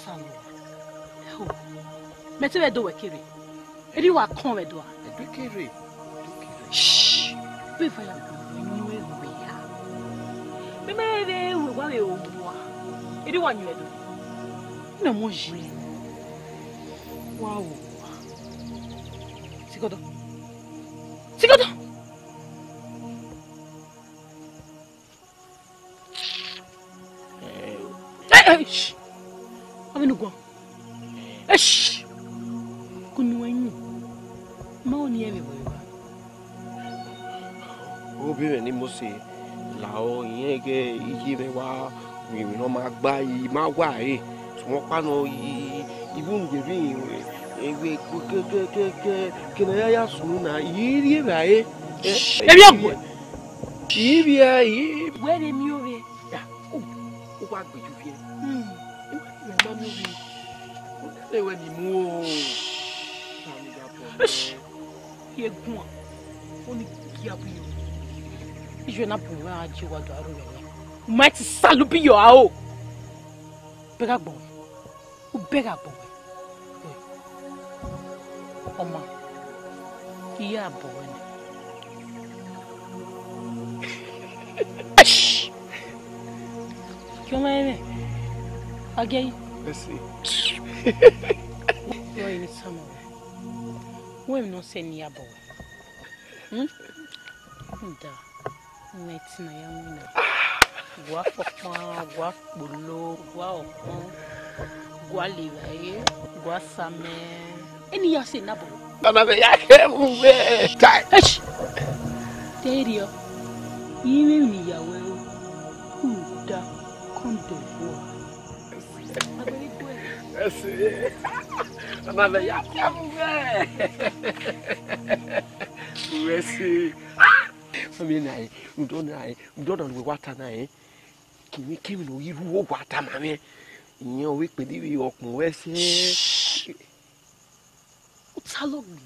Salọ. Ẹ o, mẹ te vbe do wẹ kere. Eri wa kọn vbe do a. Ẹdẹ kere. Shh. Be va ya gu nu egbe ya. Mẹ mẹ vbe ru wa vbe ru wa. Eri wa nyuẹ do. Na mo ji. Wa o. Sigodo. Sigodo. Eh, eh, shh. Avbe ne u guan. Eh, shh. Kunu ẹyin. Ma ọ ni ẹvbe vbe evba. Obọ mwẹ ni Mose, lahọ, irẹn ghẹ iye mwẹ wa ru emwi ne ọ ma gba, I ma wa ẹre. Sokpan ọkpa nọ, I, I vbe unu vbe rri, eh, vbe ke, ke, ke, ke, ke ne a ya ya sunu na, I rhie vbe ẹre. Eh, emwi ọgua. I vbiẹ, I. Wẹ rhe miẹn ovbi ẹre? Ya, u, u wa gbe ju viẹ. Hmm. I ma, I ma miẹn ovbi ẹre. U dẹ wẹ ne I mu o. Ish, ye guan. Oni gia bu yo. Iye na bu mwẹ a je wa do aro yọ. U ma ti salu bi yo a o. Bẹgha gbọn. U bẹgha gbọn wẹ. Ọma, I ya bọ wẹ nẹ. Ẹsh! Gie ọmwa ẹmwẹ, a gie yi. Mercy. Wẹ emwi ne I tama wẹ. Wẹ emwi ne ọ sẹ ne I ya bọ wẹ. Hmm? Nda, mwẹ ẹtin na ya winna. Gua fọkpan, gua kpolo, gua ọkpọn, gua levbare, gua samẹ. Eni ya sẹ nabọ. Ọna mẹ ya kẹ mu wẹ. Tai. Eish! Te I rriọ, I mwẹ emwi ne I ya wẹ ro. Uda, kọndọ vua. Agbẹre gue. Ẹse. Ọna mẹ ya kẹ mu wẹ. Wẹ se. Ọmọ na, rhunmwuda ọna, rhunmwuda ọna ne uwẹ wa ta na, eh? Kevbe kevbe ne ọ ghi rhu uwa ta ma mwẹ, irẹn ọvbe kpẹdẹ vbe ọkpọn ruẹ sẹ. U talọ gbe,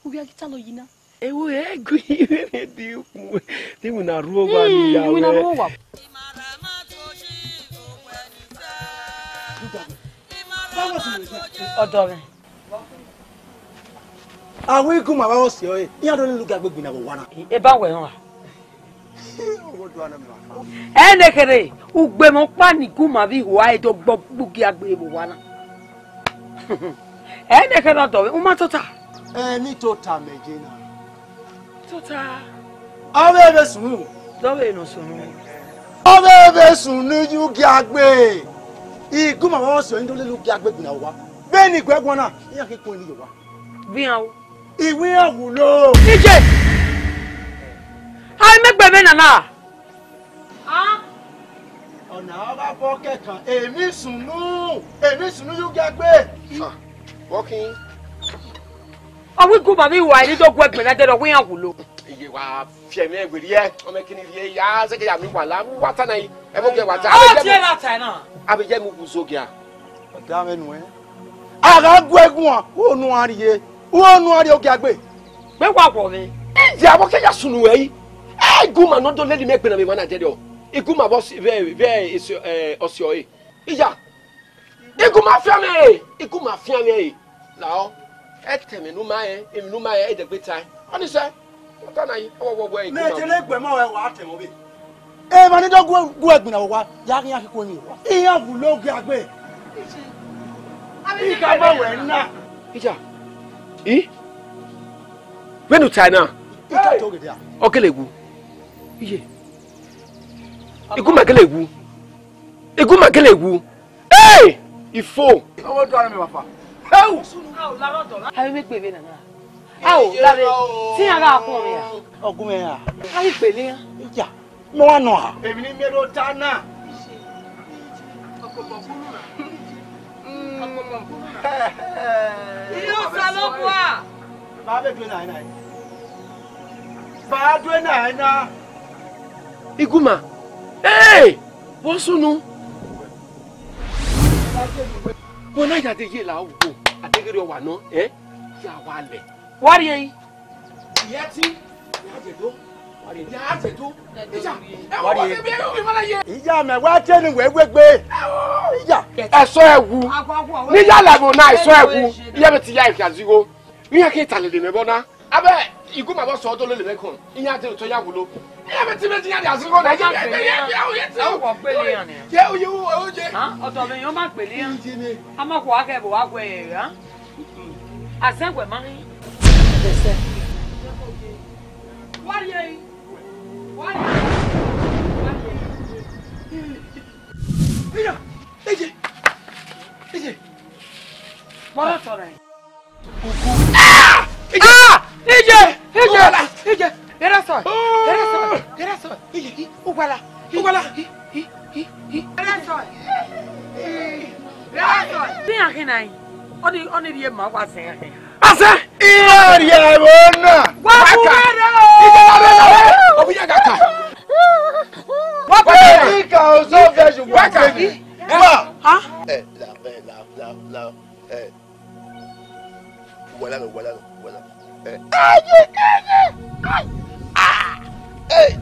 u vbe a ghi talọ yi na. Ẹvbo ẹ gui vbe de ukpọn, de iwinna rhu owa ni ya wẹ. Iwinna rhu owa. Ọdọ mwẹ. Avbe igunmwu avbe ọse ọre, iran do lele ugiagbe gbinna vbe owa na. Eba wẹ rọnmwa. Ẹnẹ kherhe, ugbẹmwẹ ọkpa ne igunmwu avbe ihoa ẹre do gbọ gbe ugiagbe vbe owa na. Ẹnẹ kherhe ọdọ mwẹ, u ma tota. Ẹ ni tota mẹ je na. Tota. Avbe vbe sunu. Dọ vbe nọ sunu. Ọ vbe vbe sunu ye ugiagbe. Iguma vbe ọ sẹ ọni do lele ugiagbe gbinna owa. Vbene I gu ẹguae na, iran khin ikun ni ye owa. Vbe iran o. Iwinna wulo. Ije. Ai, mẹ gbe vbe nana. Ah. Ọna ọ gha bọ kẹkan, emwi sunu, emwi sunu ye ugiagbe. Vbọ khin? Ọ wẹ Iguma vbe wa ni do gu ẹgbẹe na dẹrẹ, ọ wẹ iran wulo. Iye wa fiẹ mwẹ werriẹ, ọ mẹ kini rhie ya, zẹgẹ ya mi wala, wa ta na yi, ẹ vbe ogiẹ wa ta. Ọ tie na ta na. Avbe ye mu wu zogia. Ọ da mwẹ nuẹn. A gha gu ẹguae, u nu a rhie, u nu a rhie ogiagbe. Gbe wa wọ mwẹ. Iya, vbọ ke ya sunu ruẹ yi? Ẹ, Iguma ne ọ do lele imẹ gbe na vbe emwa na dẹrriọ. Iguma vbe ọsi-, vbe, vbe esi-, ẹ, ọsiọre. Iya, Iguma fian mwẹ re, Iguma fian mwẹ re. Lahọ, ẹtẹn mwẹ ne u ma rẹn, emwi ne u ma rẹn, ẹdẹgbe tae. Ọni sẹ, ọ ta na yi, ọ wọ wẹ Iguma. Mẹ te ne gbe mọ wẹ wa tẹn mwẹ ọvbe. Emwa ni do gu, gu ẹgbinna vbe owa, ya ghi iran khin ikun ni ye owa. Iran wulo ugiagbe. I ka ma wẹ na. Iya. I? Vbene u tae na? I ka to ghe dia. Ọ gele wu. Iye. Iguma gele wu. Iguma gele wu. Hey! Ifo. Ọmọ do arẹmẹ vbe afa. Heu! A vbe gbe vbe nana. Ao, lare, te iran gha khuọnmwi ra? Ọ gu mwẹ ra? A ghi gbele iran. Iya, mẹ wa nọ ha. Emwi ne I miẹn do ta na. Iyo, Osanobua. Ba vbe due na, na. Ba due na, na. Iguma. Hey! Vbọ sunu? Wẹ na ya de ye la wo, a deghẹ ọ wa nọ, eh? Ya wa lẹ. Wa rhie yi. Iya ti, ya je do. Wa rhie. Ya je do. Iya, ẹ wa rhie. Iya mẹ wa tie ni wẹ wegbe. Iya. Ẹsọ ẹ wu. Ni ya la ẹvbo na, ẹsọ ẹ wu. Iya mẹ ti ya ẹkha zigho. Iran ke ta lele mẹ vbọ na. Abẹ, Iguma vbọ sẹ ọ do lele mwẹ kọn, iran te otọ ya wulo. Iran vbe te imẹ te iran dia zigho na, iran vbe iran vbe iran vbe iran. Ẹ wọ gbele iran nia. Ye, ye, ye. Ha? Ọdọ mwẹ yọ ma gbele iran. Iye ne. A ma khua khẹ vbe wa wẹ ẹre ra. Azẹn wẹ ma hin. Ẹsẹ. Wa rhie yi. Wa rhie. Wa rhie. Iya, eje, eje. Wa ra tọ ra. Ah! Ije! Ije! Ije! Erasọ! Erasọ! Erasọ! Ije! Ugbala! Ugbala! Erasọ! Erasọ! Bí a khin na yi, ọ ni, ọ ni rhie ma wa zẹ. Ase! Iye rhie ẹvbo na! Wa bu wẹrẹ o! Ije na rre, na rre! Obi ya ga ka! Wa bu wẹrẹ! Ika ozo vẹ ju wa ka! Wa! Ha? Eh, la, eh, la, la, la, eh. Wala no, wala no, wala no. Eh. Aye, aye, aye. Ah! Eh!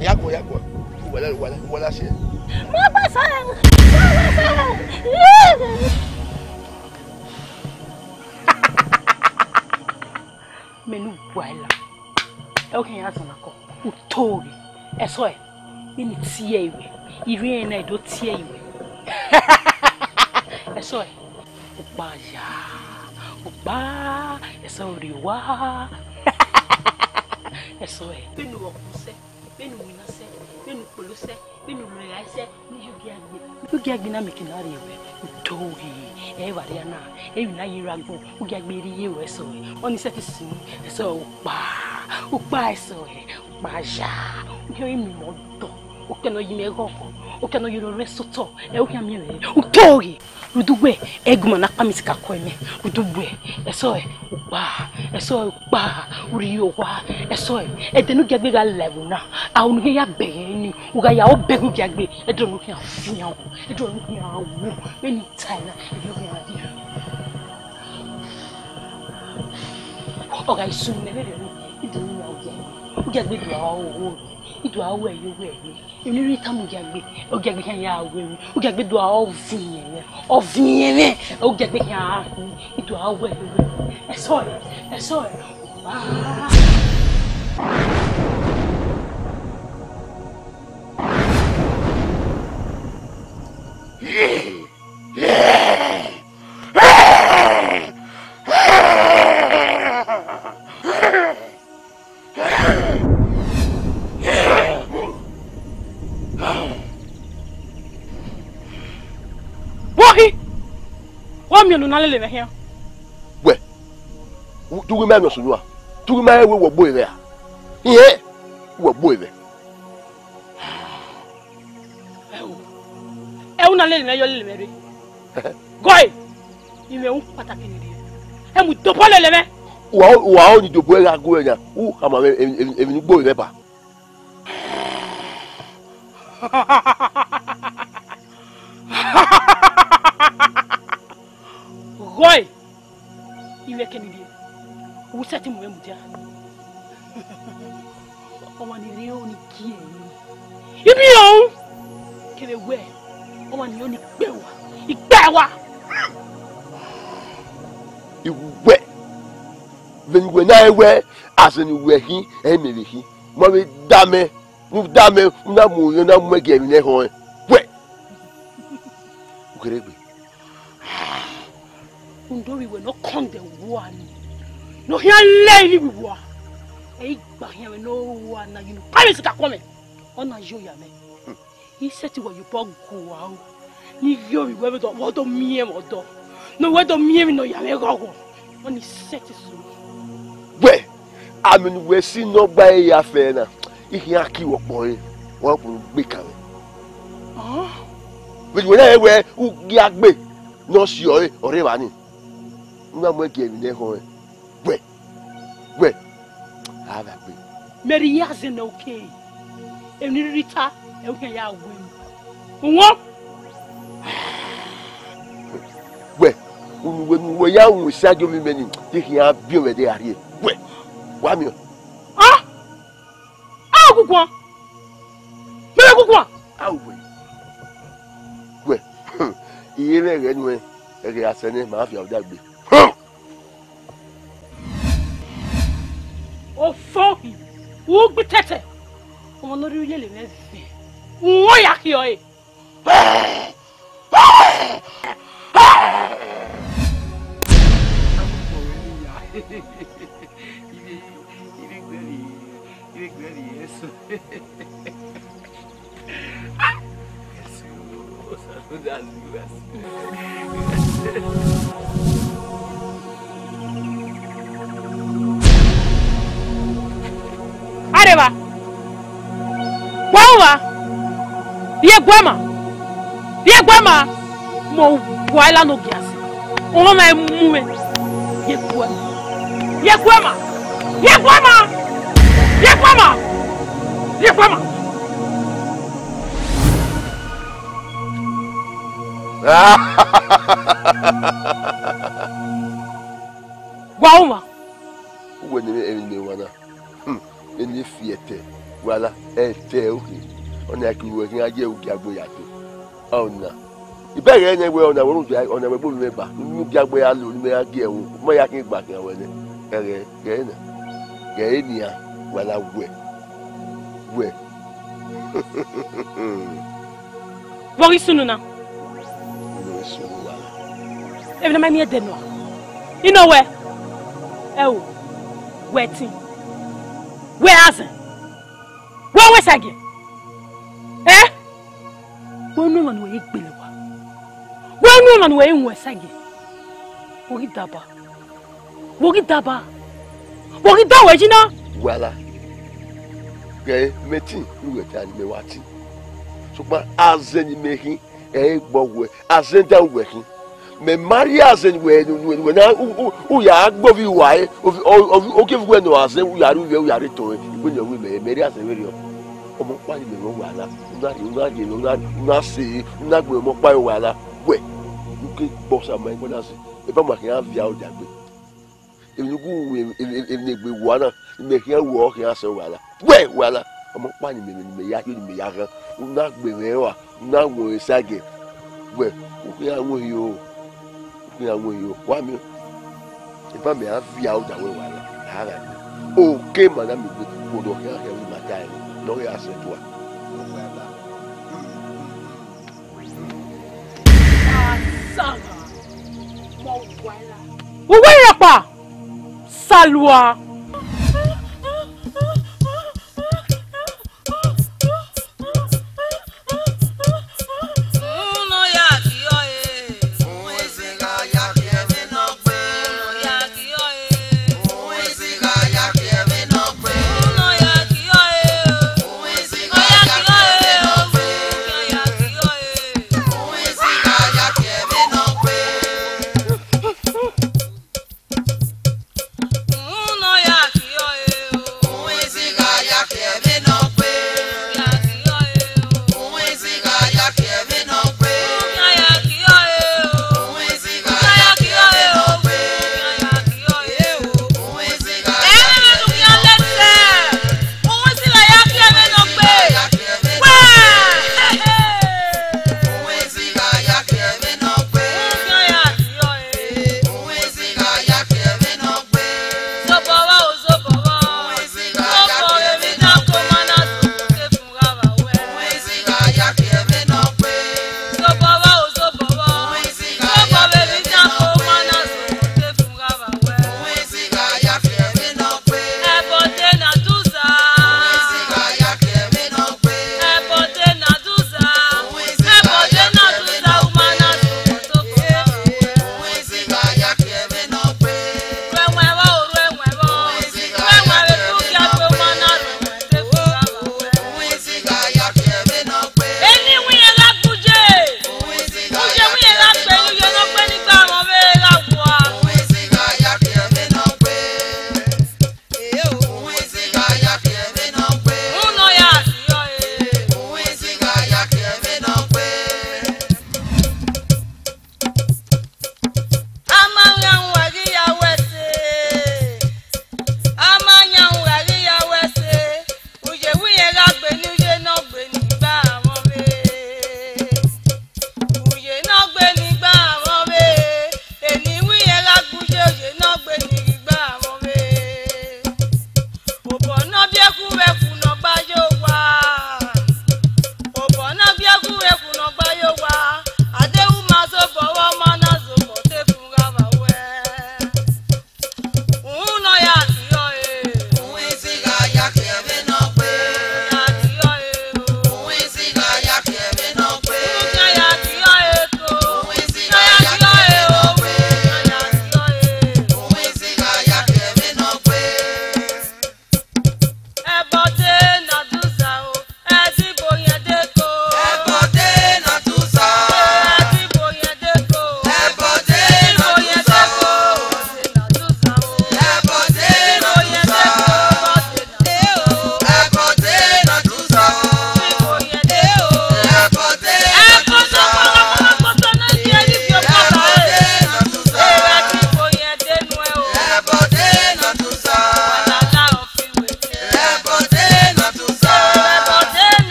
Ya go, ya go. Wala, wala, wala se. Mo gba sa. Mo gba sa. Mẹ ne u gua la. Ẹ o khian ya zọnna kọ. U to ghe. Ẹsọe. Vbene I tie ruẹ, I rhie ẹre na, I do tie ruẹ. Ẹsọe. Ukpa ya. Ukpa. Ẹsọe, rhie owa. Ẹsọe. Vbene u ọkpọsẹ, vbene u winna sẹ, vbene u kpolo sẹ, vbene u lọya sẹ, ne u ya ugiagbe. Ne u ya ugiagbe na mẹ ke na rhie ruẹ. U to ghe, ẹ vbe arria na, emwi na ye ra agbọn, u ya gbe rhie ruẹ ẹsọe. Ọni sẹtin sunu, ẹsọe ukpa, ukpa ẹsọe, ukpa ya. U khian ọre imẹ ọdọ, u khian ọre imẹ ghọghọ, u khian ọre irẹn sotọ, ẹ u khian miẹn mwẹ, u to ghe. Rhunmwuda uwẹ, ẹguma na kpa mi sika kọ ẹmwẹ. Rhunmwuda uwẹ, ẹsọe ukpa, ẹsọe ukpa, u rhie owa, ẹsọe, ẹdẹ ne u ya gbe gha la ẹvbo na, a unu ya bẹghe ni, u gha ya obẹghe u ya gbe, ẹdẹ ne u khian fian, ẹdẹ ne u khian wu, vbene I tae na, ẹdẹ ne u khian rhie. Ọ gha sunu nẹ vberriọ ni, I do ru iran ogiagbe, ogiagbe do a ru owo, I do a ru ẹre owo ẹre. Emwi ne I rhie tama ogiagbe, ogiagbe khian ya ru emwi, ogiagbe do a ru ọviẹn mwẹ, ọviẹn mwẹ, ogiagbe khian a ru, I do a ru ẹre owo ẹre. Ẹsọe, ẹsọe. Wa miẹn unu na lele mwẹ khian. Wẹ, u- te u ghi ma miẹn ọsun ua, te u ghi ma rẹn wẹ wẹ gbe ẹre vbe a? Irẹn, wẹ gbe ẹre vbe. Ẹo, ẹo na lele mwẹ yọ lele mwẹ rre. Gọe, imẹ ru kpataki ni rrie. Ẹ mu dobọ lele mwẹ. Wa, wa ọ ni dobọ ẹre gha gu ẹre na, u khama mwẹ emwi, emwi, emwi ne u gbe ẹre vbe ba. Gọe, imẹ kẹ ni rrie, u sẹtin mu mwẹ mudia. Ọmwa ni rrie ọni gie ẹre. Ibi ọnrẹn kevbe wẹ, ọmwa ni rrie ọni ikpẹ wa, ikpẹ wa. I wẹ, vbene uwẹ na rẹn wẹ, azẹ ne uwẹ khin, ẹ i mẹ vbe khin. Ma vbe da mẹ, ne u da mẹ, u na mu orhiọn na mu ẹgie emwi ne ẹ họẹn. Wẹ, u kherhe gbe. Rhunmwuda ovbi wẹ ne ọ kọndẹ uwa ni, ne ọ khian lẹ eni vbe uwa, ẹ i gba khian mwẹ ne ọ ru uwa na ye unu. Ka mwẹ sikakọ mwẹ, ọ na yo ya mwẹ. I sẹtin wa ye obọ gu aro, ne I ghi ovbi wẹ vbe dọ, wẹ do miẹn mwẹ ọdọ, ne uwẹ do miẹn emwi ne ọ ya mwẹ ghọghọ, ọ ni sẹtin sunu. Wẹ, amẹ ne uwẹ si ne ọ gba ẹre ya fẹ na, I khian ki vbe ọkpọ ẹre, wa kunu gbe kan mwẹ. Vbene uwẹ na rẹn wẹ u gia gbe ne ọ si ọre, ọ rre evba ni, u na mu ẹgie emwi ne ẹ họẹn. Wẹ, wẹ, a vbe gbe. Mẹ rhie azẹ ne oke, emwi ne I rhirhi ta, ẹ u khian ya wẹ emwi. Uwọn. Wẹ, unu wẹ ne uwẹ ya ru esagiẹn ovbi mẹ ni, te I khian biẹ mwẹ de gha rrie. Wẹ, wa miẹn. Ah! A kukuan! Mẹ vbe kukuan! A wẹ, wẹ, I re mwẹ ẹghẹ nuẹn, ẹghẹ a sẹ nẹ, ma via odagbe. Ofo hin, u gbe tẹtẹ, ọmọ ne ọ rhie uyele mwẹ vẹ, u ya khiọre. Areva, wa ru vba, rhie guẹ ma, rhie guẹ ma, mẹ uwa i la ne ogiasẹ, ọmwa i mu mwẹ, rhie guẹ ma, rhie guẹ ma, rhie guẹ ma, rhie guẹ ma, rhie guẹ ma. Wa ru vba. Uwẹ ne emwi ne wa na, hmm, eni fi ẹtẹ, wa la, ẹtẹ okhi, ọna ke uwẹ khian ye ugiagbe ya to. Ọna. Ibẹghẹ nẹ wẹ ọna wẹ rhunmwuda ọna wẹ gbe ovbi mwẹ ba, ne u giagbe ya lo ne imẹ ya gie ẹvbo, u ma ya khian gba khian wẹ nẹ. Ẹghẹ, ghẹ na. Ghẹ nian, wa la wẹ. Wẹ. Vbe ọ ghi sunu na? Unu sunu wa la. Emwi ne a ma miẹn ẹdẹ nua. I nọ wẹ. Ẹo, wẹ ẹtin. Wẹ azẹn. Wẹ wẹ sagiẹn. Ẹ? Wẹ unu emwa ne uwẹ i gbele owa. Wẹ unu emwa ne uwẹ i wọn sagiẹn. Wẹ ghi daba. Vbe ọ ghi daba? Vbe ọ ghi da wẹ yi na? Wa la, ghẹ mẹ tin, ne uwẹ ta ne mẹ wa tin. Sokpan azẹn ne imẹ khin, ẹ i gbe uwẹ, azẹn da uwẹ khin. Mẹ ma rhie azẹn ne uwẹ, ne uwẹ na, u, u, u ya gbe ovbi uwa re, ovbi, o, ovbi, ogievbi uwẹ ne ọ azẹn, u ya rhie ivẹ, u ya rhie tọn re, igbele ọ ru mẹ, mẹ rhie azẹn vberriọ. Ọmọ ọkpa ni mẹ mwẹ wa la, u na rhie, u na rhie, u na, u na sẹ, u na gbe ọmọ ọkpa wa la, wẹ, u ke gbe ọsa ma ẹgbẹe na sẹ. Eva ma khian viọ aro dia gbe. Emwi ne u gu ru emwi, emwi, emwi ne egbe wa na, imẹ khian ru ọre khian sẹ wa la. Wẹ wa la, ọmọ ọkpa ni mẹ, ne imẹ ya khin, ne imẹ ya ghan, u na gbe mwẹ rua, u na wọn esagiẹn. Wẹ, u khian wọn hio, u khian wọn hio, wa miẹn. Eva mẹ a viọ aro dia wẹ wa la, a gha miẹn. Oke ma na miẹn egbe, vbodọ khian khian vbe ima ta ẹre, ne ọ ghi ra sẹ tua. Uwu ẹre ọkpa, salua.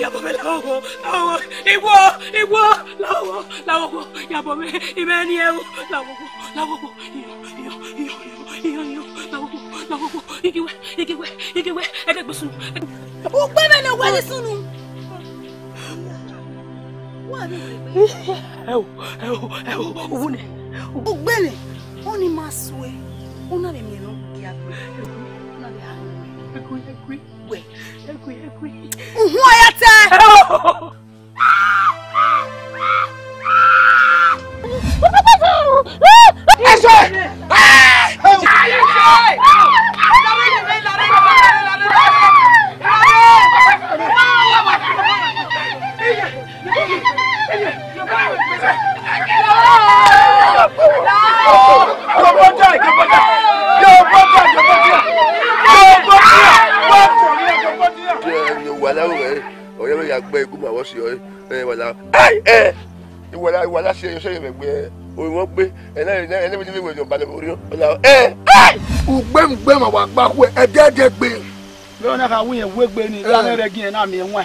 Yabọ mwẹ, lahọ, lahọ, iwọ, iwọ, lahọ, lahọ, yabọ mwẹ, imẹ ni ẹo, lahọ, lahọ, iyo, iyo, iyo, iyo, iyo, lahọ, lahọ, igiwẹ, igiwẹ, igiwẹ, ẹgẹ gbe sunu. Ugbẹmwẹ ne wẹ ni sunu. Wa vbe wẹ gbe. Ẹ o, ẹ o, ẹ o, uwu nẹ. Ugbẹmwẹ, ọni ma sue, u na vbe miẹn ne ọ gia gbe, u na vbe ha nẹ. Wẹ. Uhun a ya ta. Wàhálà wẹ̀, ọ̀rẹ́ mi ya gbẹ́ igun màá wọ́ sí ọ, ẹ wàhálà, ẹ ẹ, ìwàlá ìwàlá ṣe ẹyọ ṣẹyọ mẹgbẹ, òun wọn gbé, ẹ náà ẹ náà ẹ náà ẹ náà ẹ náà ẹ náà ẹ náà. Ugbẹmugbẹmu wa gba khuẹ ẹdẹdẹgbe. Vbe ọ na kha wu yẹn wu egbe ni, iran rẹ gi ẹn na miẹn wan.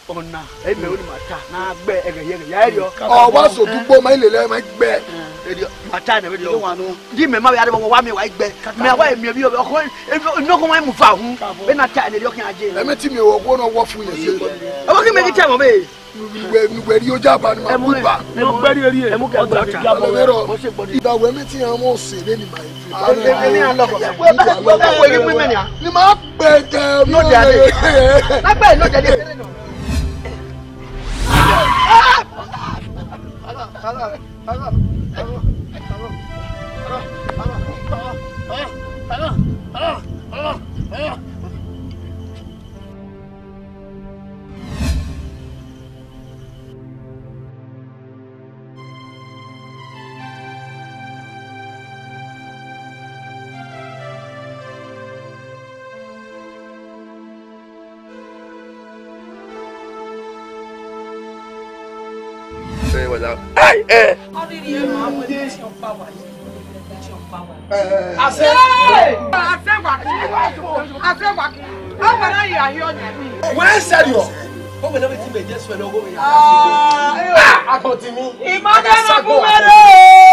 Ọna, ẹ mẹ ru ne ima ta, na gbẹ ẹghẹ ye ẹghẹ, ya ẹriọ. Ọ wa sẹ odugbo ma lele ma gbẹ. Ẹriọ, ma ta nẹ, ẹriọ. Di mẹ ma vbe ade wa mi wa gbẹ. Mẹ wa mi mi ọkhọ, mi ọkhọ wa mu fa hu. Be na ta nẹ, ẹriọ khian je. Ẹ mẹ ti mi wọ, wọ nọ wọ fu yẹn se. Ẹ wa ki mẹ ki tẹ mọ be. Nuwẹ nuwẹ ri oja ba ni ma ku ba. Ẹ mu gbẹri eri. Ẹ mu kẹ ọjà ta. Ẹ mẹ rọ. Ìgbà wẹ mẹ ti hàn wọn sẹ lẹni ma. Èmi à ń lọ kọ̀ọ̀kan. Wọ́n bá wo yín pín mẹ́rin à. Ni màá pè jẹ. Ló dé adé. Lápẹ́ ló dé adé. Ẹ wala. Ai, ẹ. Ọdịrị elu ahụ esi ọkpa wa. Esi ọkpa wa. Ase. Ase wa. Ase wa. Ọ nwere ya ahịa ọnya. Wee serious. O nwere ebe ti me Jesu ene ọgọ ya. Ah, akọtimi. Imagine na kumere.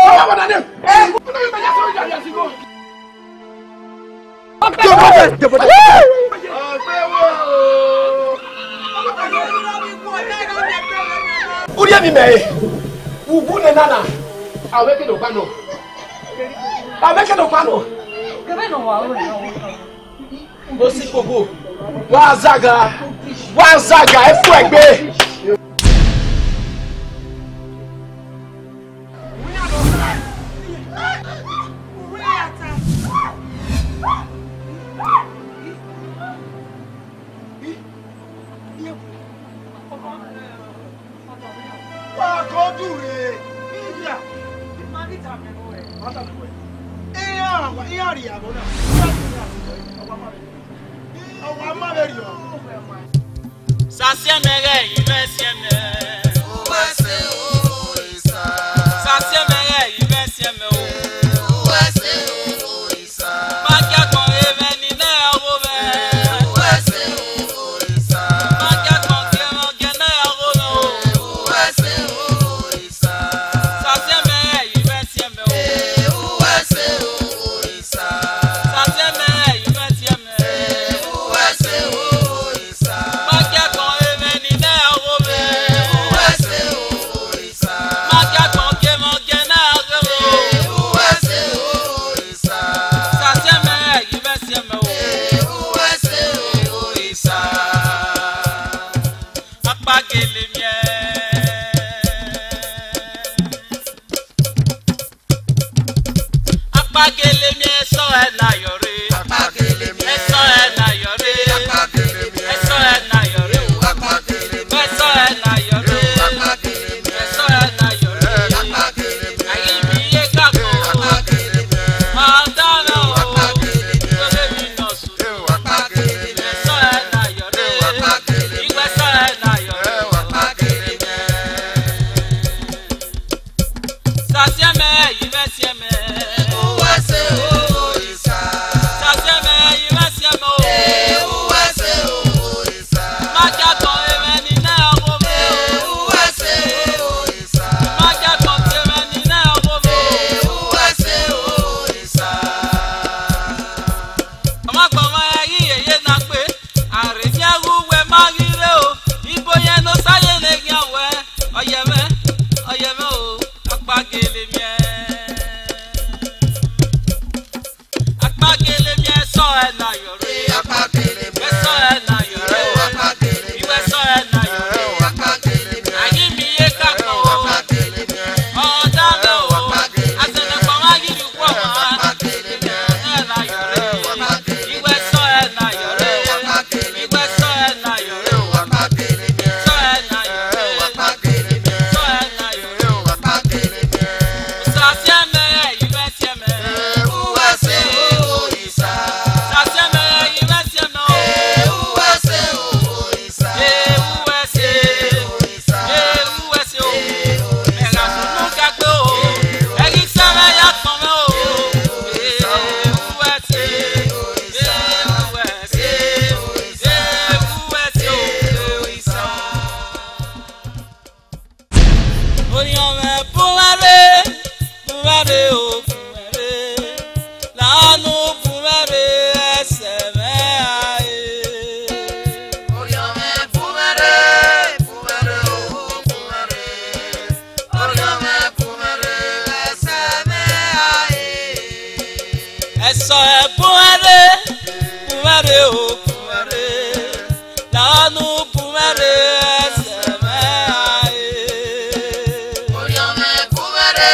Ọmọ bàdà ni. Eh, o nwere ebe Jesu ya ya sigo. Urhi emwi mẹ re, ugwu nẹ nana, avbe ke nọkpa nọ, avbe ke nọkpa nọ. Osikpogbo, wa zaga, wa zaga, efuẹgbe. Wa ko dure. Iya. Iya, iya ria bona. Ọwa ma vbe rio. Sasiẹmẹ ghẹ ivẹ siẹmẹ. Uwẹse o, isa. Sasiẹmẹ ghẹ ivẹ siẹmẹ o. Uwẹse o, isa. Ma gie agbọn rre mwẹ ni nẹ ọgho mwẹ. Uwẹse o, isa. Ma gie agbọn rre mwẹ ọgiẹ nẹ ọgho mwẹ o. Uwẹse o, isa. Sasiẹmẹ ghẹ ivẹ siẹmẹ o. Uwẹse o, isa. Sasiẹmẹ ghẹ ivẹ siẹmẹ. Uwẹse o, isa. Ma gie agbọn rre mwẹ ni nẹ Agbọn mwa ghi yeye na kpe, a rhe miẹn ghe uwẹ ma ghi rre o, ibo yẹn ne Osa ye ne eghian wẹ, ọ yẹ mwẹ, ọ yẹ mwẹ o, Akpagele miẹn. Akpagele miẹn, sọ ẹ na yọ rre. Akpagele miẹn, sọ ẹ na yọ rre. Akpagele miẹn, sọ ẹ na yọ rre. Akpagele miẹn, a ghi miẹn iyeke agbọn o. Akpagele miẹn, ọ da mwẹ o. Akpagele miẹn, a sẹ ne agbọn mwa ghi rhie ukhu ọmwa. Akpagele miẹn, sọ ẹ na yọ rre. Akpagele miẹn, sọ ẹ na yọ rre. Akpagele miẹn, sọ ẹ na yọ rre. Akpagele miẹn, sọ ẹ na yọ rre. Akpagele miẹn, sọ ẹ na yọ rre. Akpagele miẹn, Osa siẹn mẹ, ivẹ siẹn mẹ. Uwẹ sẹ o, Osa. Osa siẹn mẹ, ivẹ siẹn mẹ o. Uwẹ sẹ o, Osa. Uwẹ sẹ. Uwẹ sẹ o. Mẹ gha sunu ga gbe o. Ẹ ghi sẹ mwẹ ya kpọnmwẹ o. Uwẹ sẹ. Uwẹ sẹ. Uwẹ sẹ o. Orhiọn mwẹ bun mwẹ rre, bun mwẹ rre o, bun mwẹ rre. Lanu bun mwẹ rre, ẹsẹ mwẹ a e. Orhiọn mwẹ bun mwẹ rre, bun mwẹ rre o, bun mwẹ rre. Orhiọn mwẹ bun mwẹ rre, ẹsẹ mwẹ a e. Ẹsọ ẹ bun mwẹ rre, bun mwẹ rre o, bun mwẹ rre. Lanu bun mwẹ rre, ẹsẹ mwẹ a e. Orhiọn mwẹ bun mwẹ rre,